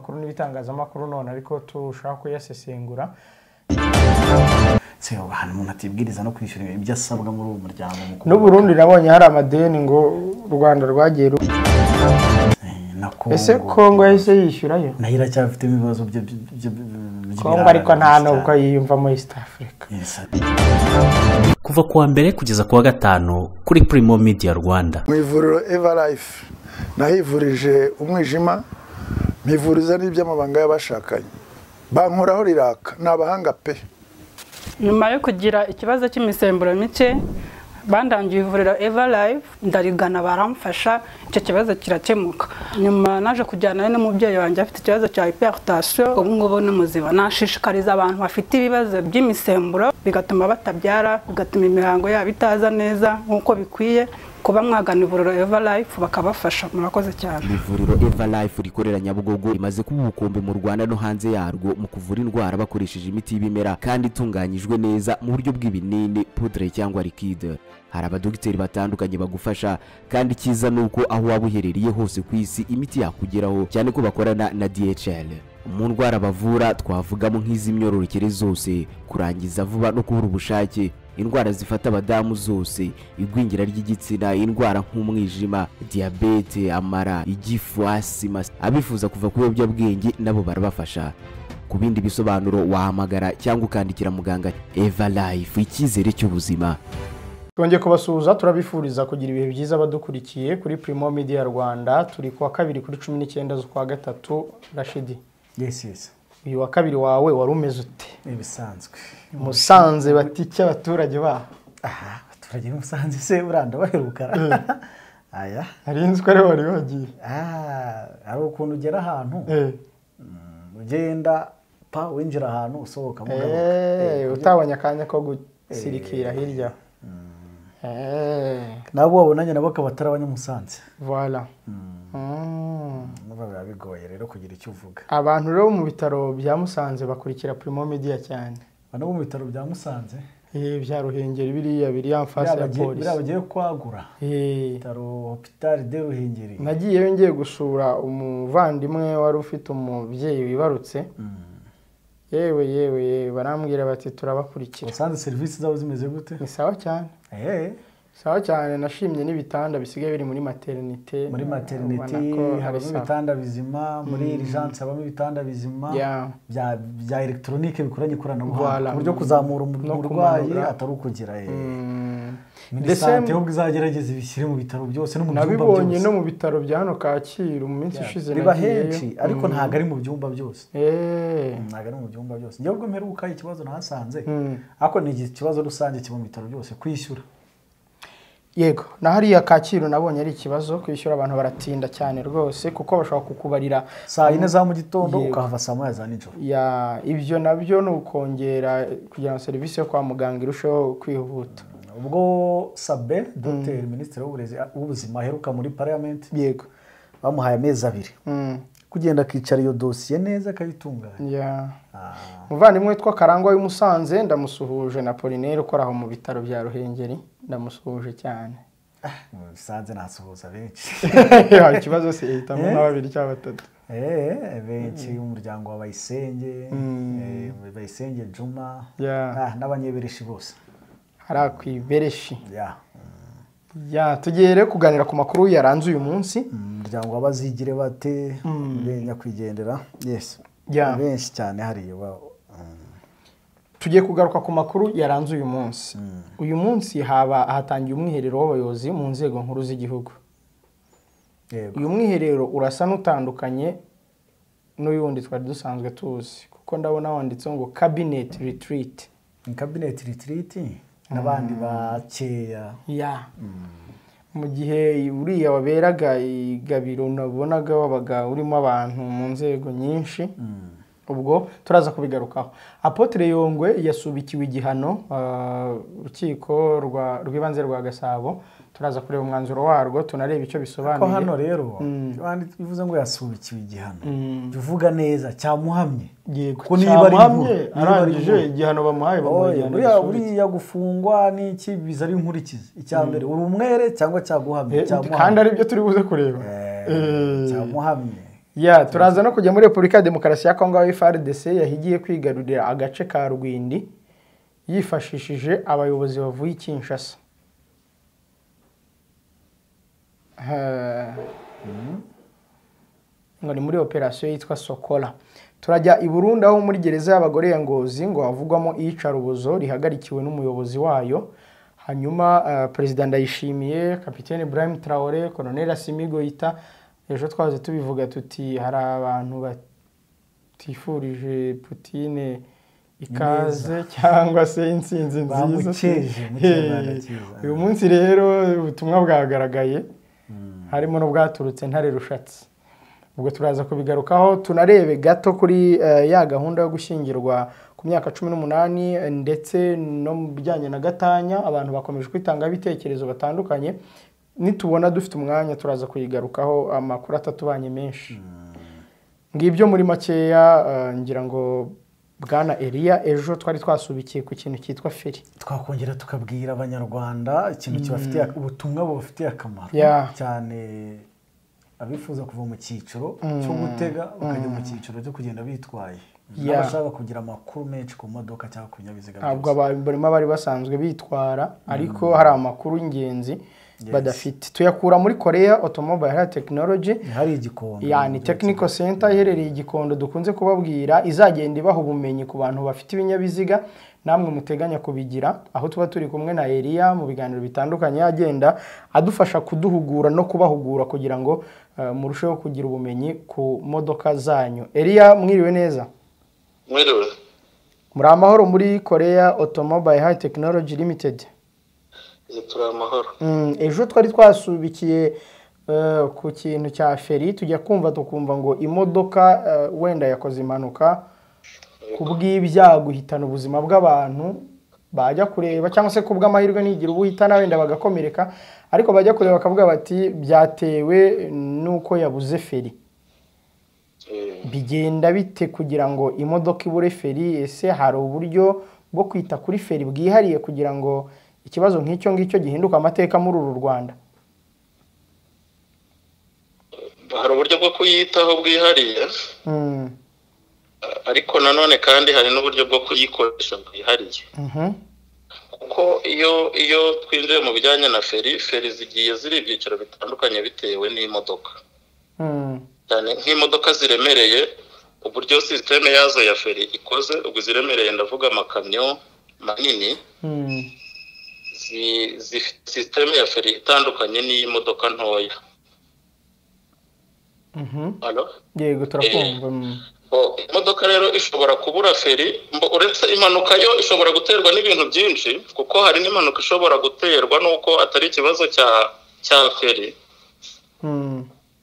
binyamakuru n'ibitangazamakuru none ariko turushaho kuyasesengura. Se ahantu umuntu atibwiriza no kwishyura ibyo asabwa muri uwo muryango mukuru. N'u Burundi nabonye hari amadeni ngo u Rwanda rwagiye. Ese Kongo yahise yishyurayo? Nayo iracyafite ibibazo byo Kongo, ariko nta nubwo yiyumvamo East Africa. Kuva kuwa mbere kugeza kuwa gatanu kuri Primo Media Rwanda. Mu ivuriro Everlife nahivurije umwijima, mpivuriza n'iby'amabanga y'abashakanye. Bankoraho riraka, ni abahanga pe. Nyuma yo kugira ikibazo cy'imisemburo mike, bandangiye ivuriro Everlife, ndarigana baramfasha, icyo kibazo kirakemuka. Nyuma naje kujyana n'umubyeyi wanjye afite ikibazo cya hypertension, ubu ngubu ni muzima. Nashishikariza abantu bafite ibibazo by'imisemburo bigatuma batabyara, bigatuma imihango yabo itaza neza nk'uko bikwiye, kuba mwagana ivuriro Everlife bakabafasha. Murakoze cyane. Ivuriro Everlife rikorera Nyabugogo rimaze kuba ubukombe mu Rwanda no hanze yarwo mu kuvura indwara bakoresheje imiti y'ibimera kandi itunganyijwe neza mu buryo bw'ibinini, poudre cyangwa liquide. Hari abadogiteri batandukanye bagufasha, kandi cyiza nuko aho waba uherereye hose ku isi imiti yakugeraho, cyane ko bakorana na DHL. Mu ndwara bavura twavugamo nk'iz'imyororokere zose, kurangiza vuba no kubura ubushake, indwara zifata abadamu zose, igwingira ry'igitsina, indwara nk'umwijima, diyabete, amara, igifu, asima. Abifuza kuva ku biyobyabwenge nabo barabafasha. Ku bindi bisobanuro wahamagara cyangwa ukandikira muganga. Everlife, icyizere cy'ubuzima. Twongeye kubasuhuza, turabifuriza kugira ibihe byiza badukurikiye kuri Primo Media Rwanda. Turi kuwa kabiri kuri 19 z'ukwa gatatu. Rashidi, yes. Uyu wa kabiri wawe wari umeze ute? Ibisanzwe. Musanze batike abaturage ba. Aha, abaturage Musanze se uranda baheruka. Aya, hari ko ari wari wagiye. Ari ukuntu ugera ahantu. Ugenda pa winjira ahantu usohoka mugaruka. Utabonye akanya ko gusirikira hirya. Nabo wabonanye nabo akabatara abanyamusanze. Voilà. Biba bigoye rero kugira icyo uvuga. Abantu rero mu bitaro bya Musanze bakurikira Primo Media cyane. Abantu bo mu bitaro bya Musanze? Bya Ruhengeri biriya biri en face ya polisi. Biriya bagiye kwagura. Bitaro Hôpital de Ruhengeri. Nagiyeyo ngiye gusura umuvandimwe wari ufite umubyeyi wibarutse. Yewe barambwira bati turabakurikira. Musanze service zabo zimeze gute? Ni sawa cyane. Sawa cyane, nashimye n'ibitanda bisigaye biri muri maternité. Muri maternité habamo ibitanda bizima, muri urgence habamo ibitanda bizima bya electronique bikoranye ikoranabuhanga, ku buryo kuzamura umurwayi atari ukugira. Minisante ubwo izagerageza ibishyire mu bitaro byose no mu byumba byose. Nabibonye no mu bitaro bya hano Kacyiru mu minsi ishize nagiyeyo. Biba henshi ariko ntago ari mu byumba byose. Ntago ari mu byumba byose. Njye ubwo mperuka ikibazo nahasanze, ariko ni ikibazo rusange kiba mu bitaro byose, kwishyura. Yego, na hariya Kacyiru nabonye ari ikibazo kwishyura, abantu baratinda cyane rwose kuko bashobora kukubarira saa 4 za mu gitondo ukahava saa 1 za nijoro. Ya, ibyo nabyo ni ukongera kugira ngo serivisi yo kwa muganga irusheho kwihuta. Ubwo Sabe, Dr. Ministre w'uburezi w'ubuzima aheruka muri parliament, yego, bamuhaye amezi 2 kugenda akicara iyo dossier neza akayitunganya. Muvandimwe witwa Karangwa w'Imusanze ndamusuhuje, na Polinaire ukora aho mu bitaro bya Ruhengeri ndamusuhuje cyane. Musanze nasuhuza benshi. Ikibazo se ihitamo na babiri cyangwa batatu. Benshi umuryango wa Bayisenge, Bayisenge Juma, n'abanyebereshi bose. Harakwibereshi. Tugiye rero kuganira ku makuru yaranze uyu munsi. Umuryango w'abazigire bate nyakwigendera. Yes. Benshi cyane hariya. Tugiye kugaruka ku makuru yaranze uyu munsi. Uyu munsi haba hatangiye umwiherero w'abayobozi mu nzego nkuru z'igihugu. Uyu mwiherero urasa n'utandukanye n'uyundi twari dusanzwe tuzi, kuko ndabona wanditseho ngo cabinet retreat. Cabinet retreat n'abandi bakeya. Mu gihe uriya waberaga igabiro nabonaga wabaga urimo abantu mu nzego nyinshi. Ubwo turaza kubigarukaho. Apotre Yongwe yasubikiwe igihano urukiko rw'ibanze rwa Gasabo. Turaza kureba umwanzuro warwo tunareba icyo bisobanuye. Ko hano rero bivuze ngo yasubikiwe igihano, bivuga neza cyamuhamye. Yego, ko niba ari arangije igihano bamuhaye bamujyana. Buriya gufungwa n'iki biza ari inkurikizi. Icya mbere uri umwere cyangwa cyaguhamye, cyamuhamye. Kandi ari byo turi buze kureba. Cyamuhamye. Ya, turaza no kujya muri Repubulika ya Demokarasi ya Kongo aho FARDC yahigiye kwigarurira agace ka Rwindi yifashishije abayobozi bavuye i Kinshasa. Ngo ni muri operasiyo yitwa Sokola. Turajya i Burundi aho muri gereza y'abagore ya Ngozi ngo havugwamo iyicarubozo rihagarikiwe n'umuyobozi wayo. Hanyuma Perezida Ndayishimiye, Kapitene Ibrahim Traoré, Colonel Assimi Goïta, ejo twaze tubivuga tuti hari abantu batifurije Putine ikaze cyangwa se intsinzi nziza. Bamukeje mu Kinyarwanda cyiza. Uyu munsi rero ubutumwa bwagaragaye harimo n'ubwaturutse Ntare Rushatsi. Ubwo turaza kubigarukaho, tunarebe gato kuri ya gahunda yo gushyingirwa ku myaka 18 ndetse no mu bijyanye na gatanya. Abantu bakomeje kwitanga ibitekerezo batandukanye. Nitubona dufite umwanya turaza kuyigarukaho, amakuru atatubanye menshi. Ngibyo muri makeya. Ngira ngo Bwana Eliya, ejo twari twasubikiye ku kintu cyitwa feri. Twakongera tukabwira Abanyarwanda ikintu kibafitiye, ubutumwa bubafitiye akamaro cyane, abifuza kuva mu cyiciro cyo gutega bakajya mu cyiciro cyo kugenda bitwaye, n'abashaka kugira amakuru menshi ku modoka cyangwa ku binyabiziga Ntabwo byose. Abantu barimo bari basanzwe bitwara, ariko hari amakuru y'ingenzi badafite. Tuyakura muri Korea Automobile Technology. Hari Igikondo. Yani Technical Center iherereye i Gikondo dukunze kubabwira, izagenda ibaha ubumenyi ku bantu bafite ibinyabiziga namwe muteganya kubigira, aho tuba turi kumwe na Eliya mu biganiro bitandukanye, agenda adufasha kuduhugura no kubahugura kugira ngo murusheho kugira ubumenyi ku modoka zanyu. Eliya, mwiriwe neza? Mwiriwe. Muri amahoro muri Korea Automobile High Technology Limited? Turi amahoro. Ejo twari twasubikiye ku kintu cya feri, tujya kumva tukumva ngo imodoka wenda yakoze impanuka ku bw'ibyago ihitana ubuzima bw'abantu, bajya kureba cyangwa se ku bw'amahirwe ntigira ubuhitana wenda bagakomereka, ariko bajya kureba bakavuga bati byatewe n'uko yabuze feri. Bigenda bite kugira ngo imodoka ibure feri? Ese hari uburyo bwo kwita kuri feri bwihariye kugira ngo ikibazo nk'icyo ngicyo gihinduka amateka muri uru Rwanda? Hari uburyo bwo kuyitaho bwihariye, ariko nanone kandi hari n'uburyo bwo kuyikoresha bwihariye, kuko iyo twinjiye mu bijyanye na feri, feri zigiye ziri ibyiciro bitandukanye bitewe n'imodoka. Cyane nk'imodoka ziremereye, uburyo sisiteme yazo ya feri ikoze, ubwo ziremereye ndavuga amakamyo manini, zifite sisiteme ya feri itandukanye n'iy'imodoka ntoya. Allo? Yego, turakumva. Imodoka rero ishobora kubura feri, uretse impanuka yo ishobora guterwa n'ibintu byinshi, kuko hari n'impanuka ishobora guterwa n'uko atari ikibazo cya feri.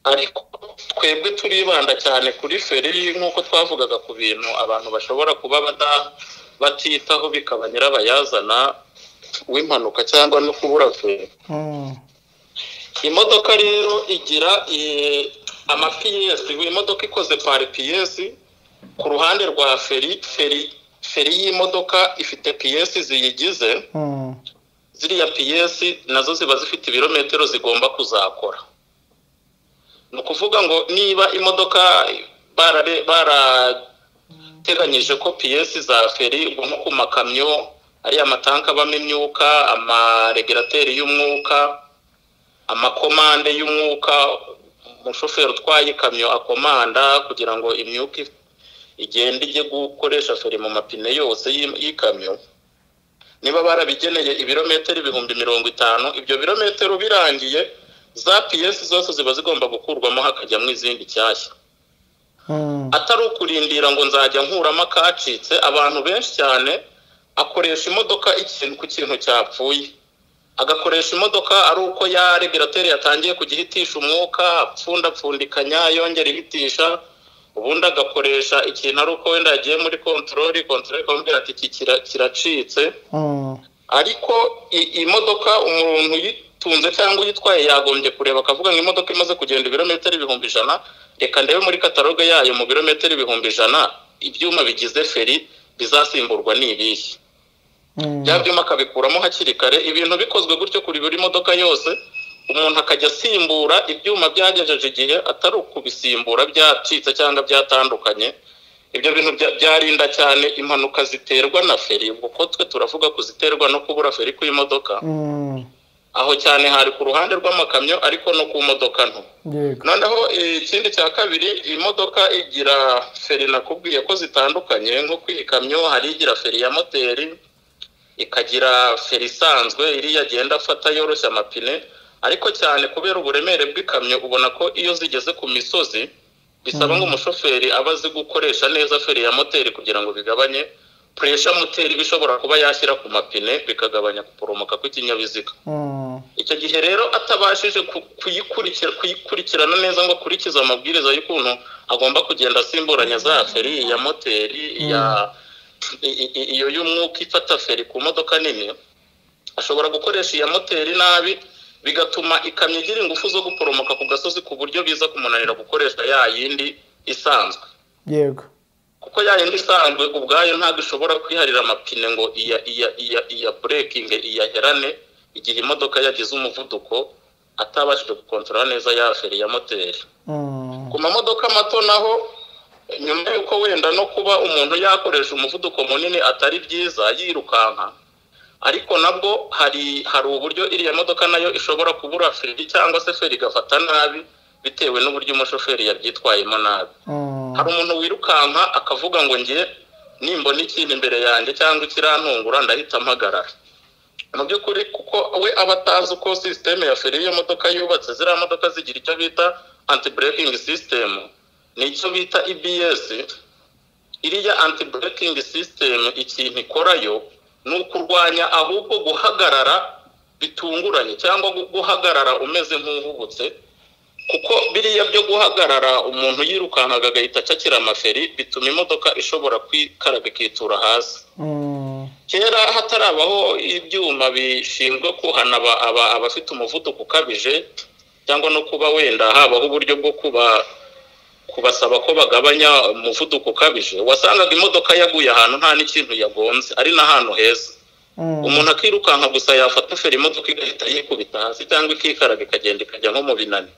Ariko twebwe turibanda cyane kuri feri, nk'uko twavugaga ku bintu abantu bashobora kuba batitaho bikaba nyirabayazana w'impanuka cyangwa no kubura feri. Imodoka rero igira amapiyesi. Imodoka ikoze par pièce. Ku ruhande rwa feri, feri y'imodoka ifite pièces ziyigize. Ziriya pièces nazo ziba zifite ibirometero zigomba kuzakora. Ni ukuvuga ngo niba imodoka barateganyije ko pièces za feri, ubwo nko ku makamyo ariya amatanka abamo imyuka, amaregulateurs y'umwuka, amakomande y'umwuka umushoferi utwaye ikamyo akomanda kugira ngo imyuka igende ijye gukoresha feri mu mapine yose y'ikamyo, niba barabigeneye ibirometero 50,000, ibyo birometero birangiye za pièces zose ziba zigomba gukurwamo hakajyamo izindi nshyashya, atari ukurindira ngo nzajya nkuramo akacitse. Abantu benshi cyane akoresha imodoka ikintu ku kintu cyapfuye, agakoresha imodoka ari uko ya régulateur yatangiye kujya ihitisha umwuka, apfundapfundikanya yongera ihitisha, ubundi agakoresha ikintu ari uko wenda yagiye muri contrôle, contrôle ikamubwira ati iki kiracitse. Ariko imodoka umuntu uyitunze cyangwa uyitwaye yagombye kureba akavuga ngo imodoka imaze kugenda ibirometero 100,000, reka ndebe muri catalogue yayo mu birometero 100,000 ibyuma bigize feri bizasimburwa ni ibihe. Bya byuma akabikuramo hakiri kare. Ibintu bikozwe gutyo kuri buri modoka yose, Umuntu akajya asimbura ibyuma byagejeje igihe, atari ukubisimbura byacitse cyangwa byatandukanye. Ibyo bintu byarinda cyane impanuka ziterwa na feri, kuko twe turavuga kuziterwa no kubura feri kw'imodoka. Aho cyane hari ku ruhande rw'amakamyo, ariko no ku modoka nto. Noneho ikindi cya kabiri, imodoka igira feri nakubwiye ko zitandukanye. Nko ku ikamyo hari igira feri ya moteri, ikagira feri isanzwe iriya agenda afata yoroshya amapine. Ariko cyane kubera uburemere bw'ikamyo, ubona ko iyo zigeze ku misozi bisaba ngo umushoferi aba azi gukoresha neza feri ya moteri, kugira ngo bigabanye puresha moteri bishobora kuba yashyira ku mapine, bikagabanya guporomoka kw'ikinyabiziga. Icyo gihe rero atabashije kuyikurikirana neza ngo akurikize amabwiriza y'ukuntu agomba kugenda asimburanya za feri ya moteri, iyo y'umwuka ifata feri ku modoka nini, ashobora gukoresha iya moteri nabi, bigatuma ikamyo igira ingufu zo guporomoka ku gasozi, ku buryo biza kumunanira gukoresha ya yindi isanzwe. Yego, kuko ya yindi isanzwe ubwayo ntabwo ishobora kwiharira amapine ngo iya breaking iyaherane igihe imodoka yagize umuvuduko atabashije gukontorora neza ya feri ya moteri. Ku mamodoka mato naho, nyuma y'uko wenda no kuba umuntu yakoresha umuvuduko munini atari byiza yirukanka, ariko nabwo hari uburyo iriya modoka nayo ishobora kubura feri, cyangwa se feri igafata nabi bitewe n'uburyo umushoferi yabyitwayemo nabi. Hari umuntu wirukanka akavuga ngo nge nimbona ikintu imbere yanjye cyangwa ikirantungura ndahita mpagarara. Mu by'ukuri kuko we aba atazi uko sisiteme ya feri y'iyo modoka yubatse. Ziriya modoka zigira icyo bita anti braking system, ni icyo bita EBS. Iriya anti braking system ikintu ikorayo ni ukurwanya ahubwo guhagarara bitunguranye, cyangwa guhagarara umeze nk'uhubutse, kuko biriya byo guhagarara umuntu yirukankaga agahita acakira amaferi bituma imodoka ishobora kwikaraga ikitura hasi. Kera hatarabaho ibyuma bishinzwe kuhana abafite umuvuduko ukabije, cyangwa no kuba wenda habaho uburyo bwo kubasaba ko bagabanya umuvuduko ukabije, wasangaga imodoka yaguye ahantu nta n'ikintu yagonze, ari n'ahantu heza. Umuntu akirukanka gusa yafata feri imodoka igahita yikubita hasi, cyangwa ikikaraga ikagenda ikajya nko mu binani.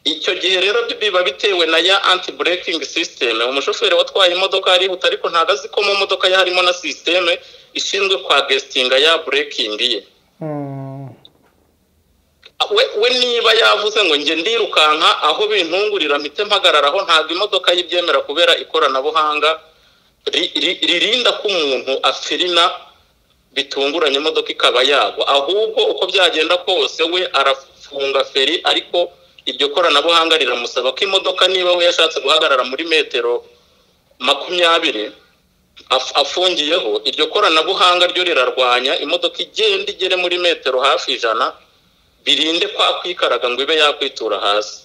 Icyo gihe rero biba bitewe na ya anti braking system. Umushoferi watwaye imodoka arihuta, ariko ntabwo azi ko mu modoka ye harimo na system ishinzwe kwagestinga ya braking ye. We niba yavuze ngo nge ndirukanka aho bintungurira mpite mpagararaho, ntabwo imodoka yibyemera kubera ikoranabuhanga ririnda ko umuntu afirina bitunguranye imodoka ikaba yagwa. Ahubwo uko byagenda kose we arafunga feri, ariko iryo koranabuhanga riramusaba ko imodoka niba we yashatse guhagarara muri metero 20 afungiyeho, iryo koranabuhanga ryo rirarwanya imodoka igenda igere muri metero hafi 100, birinde kwa kwikaraga ngo ibe yakwitura hasi.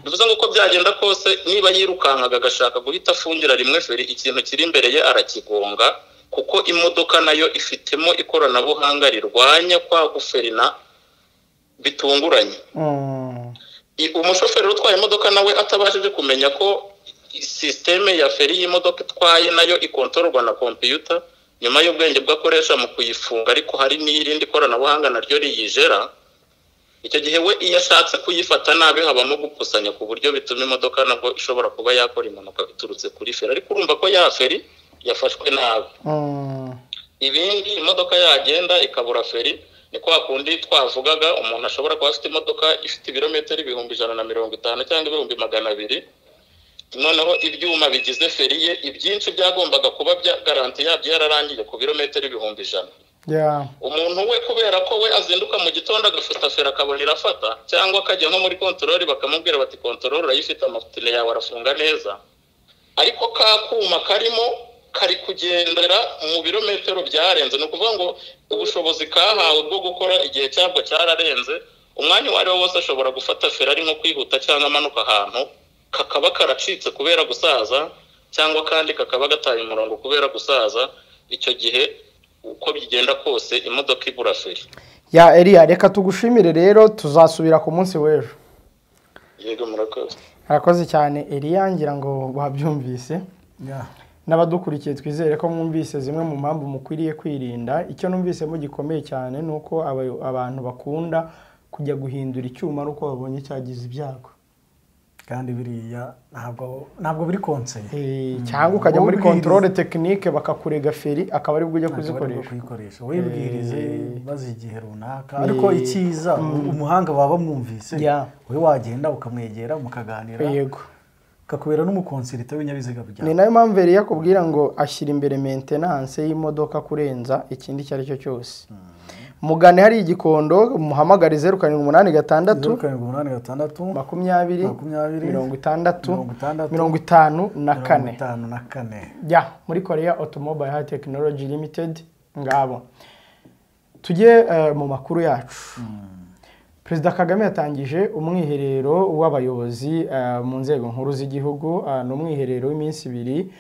Bivuze ngo uko byagenda kose niba yirukankaga agashaka guhita afungira rimwe feri, ikintu kiri imbere ye arakigonga, kuko imodoka nayo ifitemo ikoranabuhanga rirwanya kwa guferina bitunguranye. Umushoferi utwaye imodoka nawe atabashije kumenya ko sisiteme ya feri y'imodoka itwaye nayo ikontororwa na kompiyuta, nyuma y'ubwenge bwakoresha mu kuyifunga, ariko hari n'irindi koranabuhanga naryo riyijera. Icyo gihe we iyo ashatse kuyifata nabi habamo gukusanya, ku buryo bituma imodoka nabwo ishobora kuba yakora impanuka biturutse kuri feri, ariko urumva ko ya feri yafashwe nabi. Ibindi imodoka yagenda ikabura feri ni kwa kundi twavugaga, umuntu ashobora kuba afite imodoka ifite ibirometero 150,000 cyangwa 200,000, noneho ibyuma bigize feri ye ibyinshi byagombaga kuba bya garanti yabyo yararangiye ku birometero 100,000. Umuntu we kubera ko we azinduka mu gitondo agafata feri akabona irafata, cyangwa akajya nko muri kontorori bakamubwira bati kontorori urayifite amapine yawe arafunga neza, ariko ka kuma karimo kari kugendera mu birometero byarenze. Ni ukuvuga ngo ubushobozi kahawe bwo gukora igihe cyabwo cyararenze, umwanya uwo ari wo wose ashobora gufata feri ari nko kwihuta cyangwa amanuka ahantu kakaba karacitse kubera gusaza, cyangwa kandi kakaba gataye umurongo kubera gusaza. Icyo gihe uko bigenda kose imodoka ibura feri. Ya Eliya, reka tugushimire rero, tuzasubira ku munsi w'ejo. Yego, murakoze. Murakoze cyane Eliya, ngira ngo babyumvise. N'abadukurikiye twizere ko mwumvise zimwe mu mpamvu mukwiriye kwirinda. Icyo numvisemo gikomeye cyane nuko abantu bakunda kujya guhindura icyuma ari uko babonye cyagize ibyago. Kandi biriya ntabwo biri konseye. Cyangwa ukajya muri contrôle technique bakakurega feri akaba ari bwo ujya kuzikoresha. Wibwirize bazi igihe runaka, ariko icyiza umuhanga baba bamwumvise, wowe wagenda ukamwegera mukaganira. Yego. Kakubera n'umukonsilita w'ibinyabiziga byawe. Ni nayo mpamvu yari yakubwira ngo ashyira imbere maintenance y'imodoka kurenza ikindi icyo ari cyo cyose. Mugane hari igikondo, muhamagare 0786 0786 20 60 54 54. Ya muri Korea Automobile High Technology Limited ngabo. Tujye mu makuru yacu. Perezida Kagame yatangije umwiherero w'abayobozi mu nzego nkuru z'igihugu. Ni umwiherero w'iminsi ibiri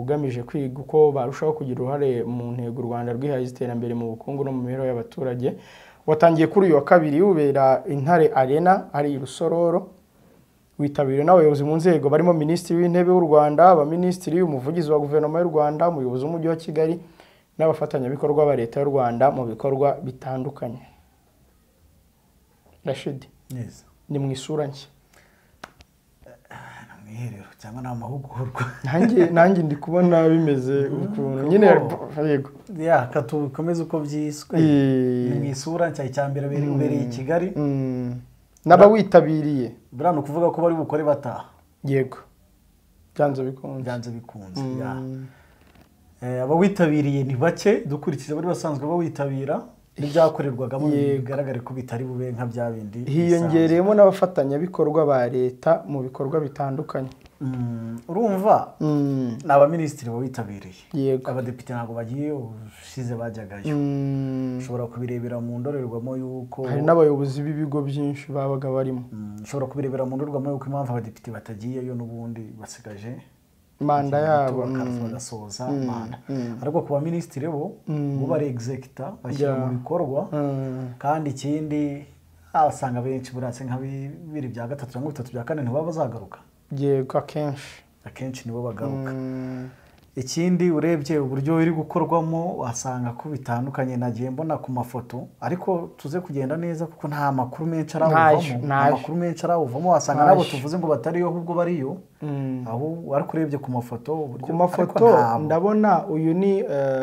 ugamije kwiga uko barushaho kugira uruhare mu ntego u Rwanda rwihaye iterambere mu bukungu no mu mibereho y'abaturage. Watangiye kuri uyu wa kabiri ubera Intare Arena ari i Rusororo, witabiriwe n'abayobozi mu nzego barimo Minisitiri w'Intebe w'u Rwanda, abaminisitiri, umuvugizi wa Guverinoma y'u Rwanda, umuyobozi w'Umujyi wa Kigali n'abafatanyabikorwa ba Leta y'u Rwanda mu bikorwa bitandukanye. Rashid, ni mu isura nshya. Mwiherero cyangwa ni amahugurwa. Nanjye ndi kubona bimeze ukuntu nyine yego. Ya katukomeze uko byiswe. Ni mu isura nshya, icyambere ubereye i Kigali. N'abawitabiriye. Buriya ni ukuvuga ko bari bukore bataha. Yego. Byanze bikunze. Byanze bikunze. Abawitabiriye ni bake dukurikije bari basanzwe bawitabira. N'ibyakorerwagamo bigaragare ko bitari bube nka bya bindi. Hiyongereyemo n'abafatanyabikorwa ba leta mu bikorwa bitandukanye. Urumva ni abaminisitiri bawitabiriye. Yego. Abadepite ntabwo bagiye, ushize bajyagayo. Ushobora kubirebera mu ndorerwamo y'uko hari n'abayobozi b'ibigo byinshi babaga barimo. Ushobora kubirebera mu ndorerwamo y'uko impamvu abadepite batagiyeyo n'ubundi basigaje manda yabo bagasoza manda. Ariko ku baminisitiri bo bari executor bashyira mu bikorwa. Kandi ikindi asanga benshi buratse nka bibiri bya gatatu cyangwa bitatu bya kane ntibaba bazagaruka. Yego, akenshi nibo bagaruka. Ikindi urebye uburyo biri gukorwamo wasanga ko bitandukanye, nagiye mbona ku mafoto, ariko tuze kugenda neza kuko nta makuru menshi arawuvamo. Nta makuru menshi arawuvamo, wasanga nabo tuvuze ngo batariyo ahubwo bariyo. Aho ariko urebye ku mafoto, uburyo ku mafoto ndabona uyu ni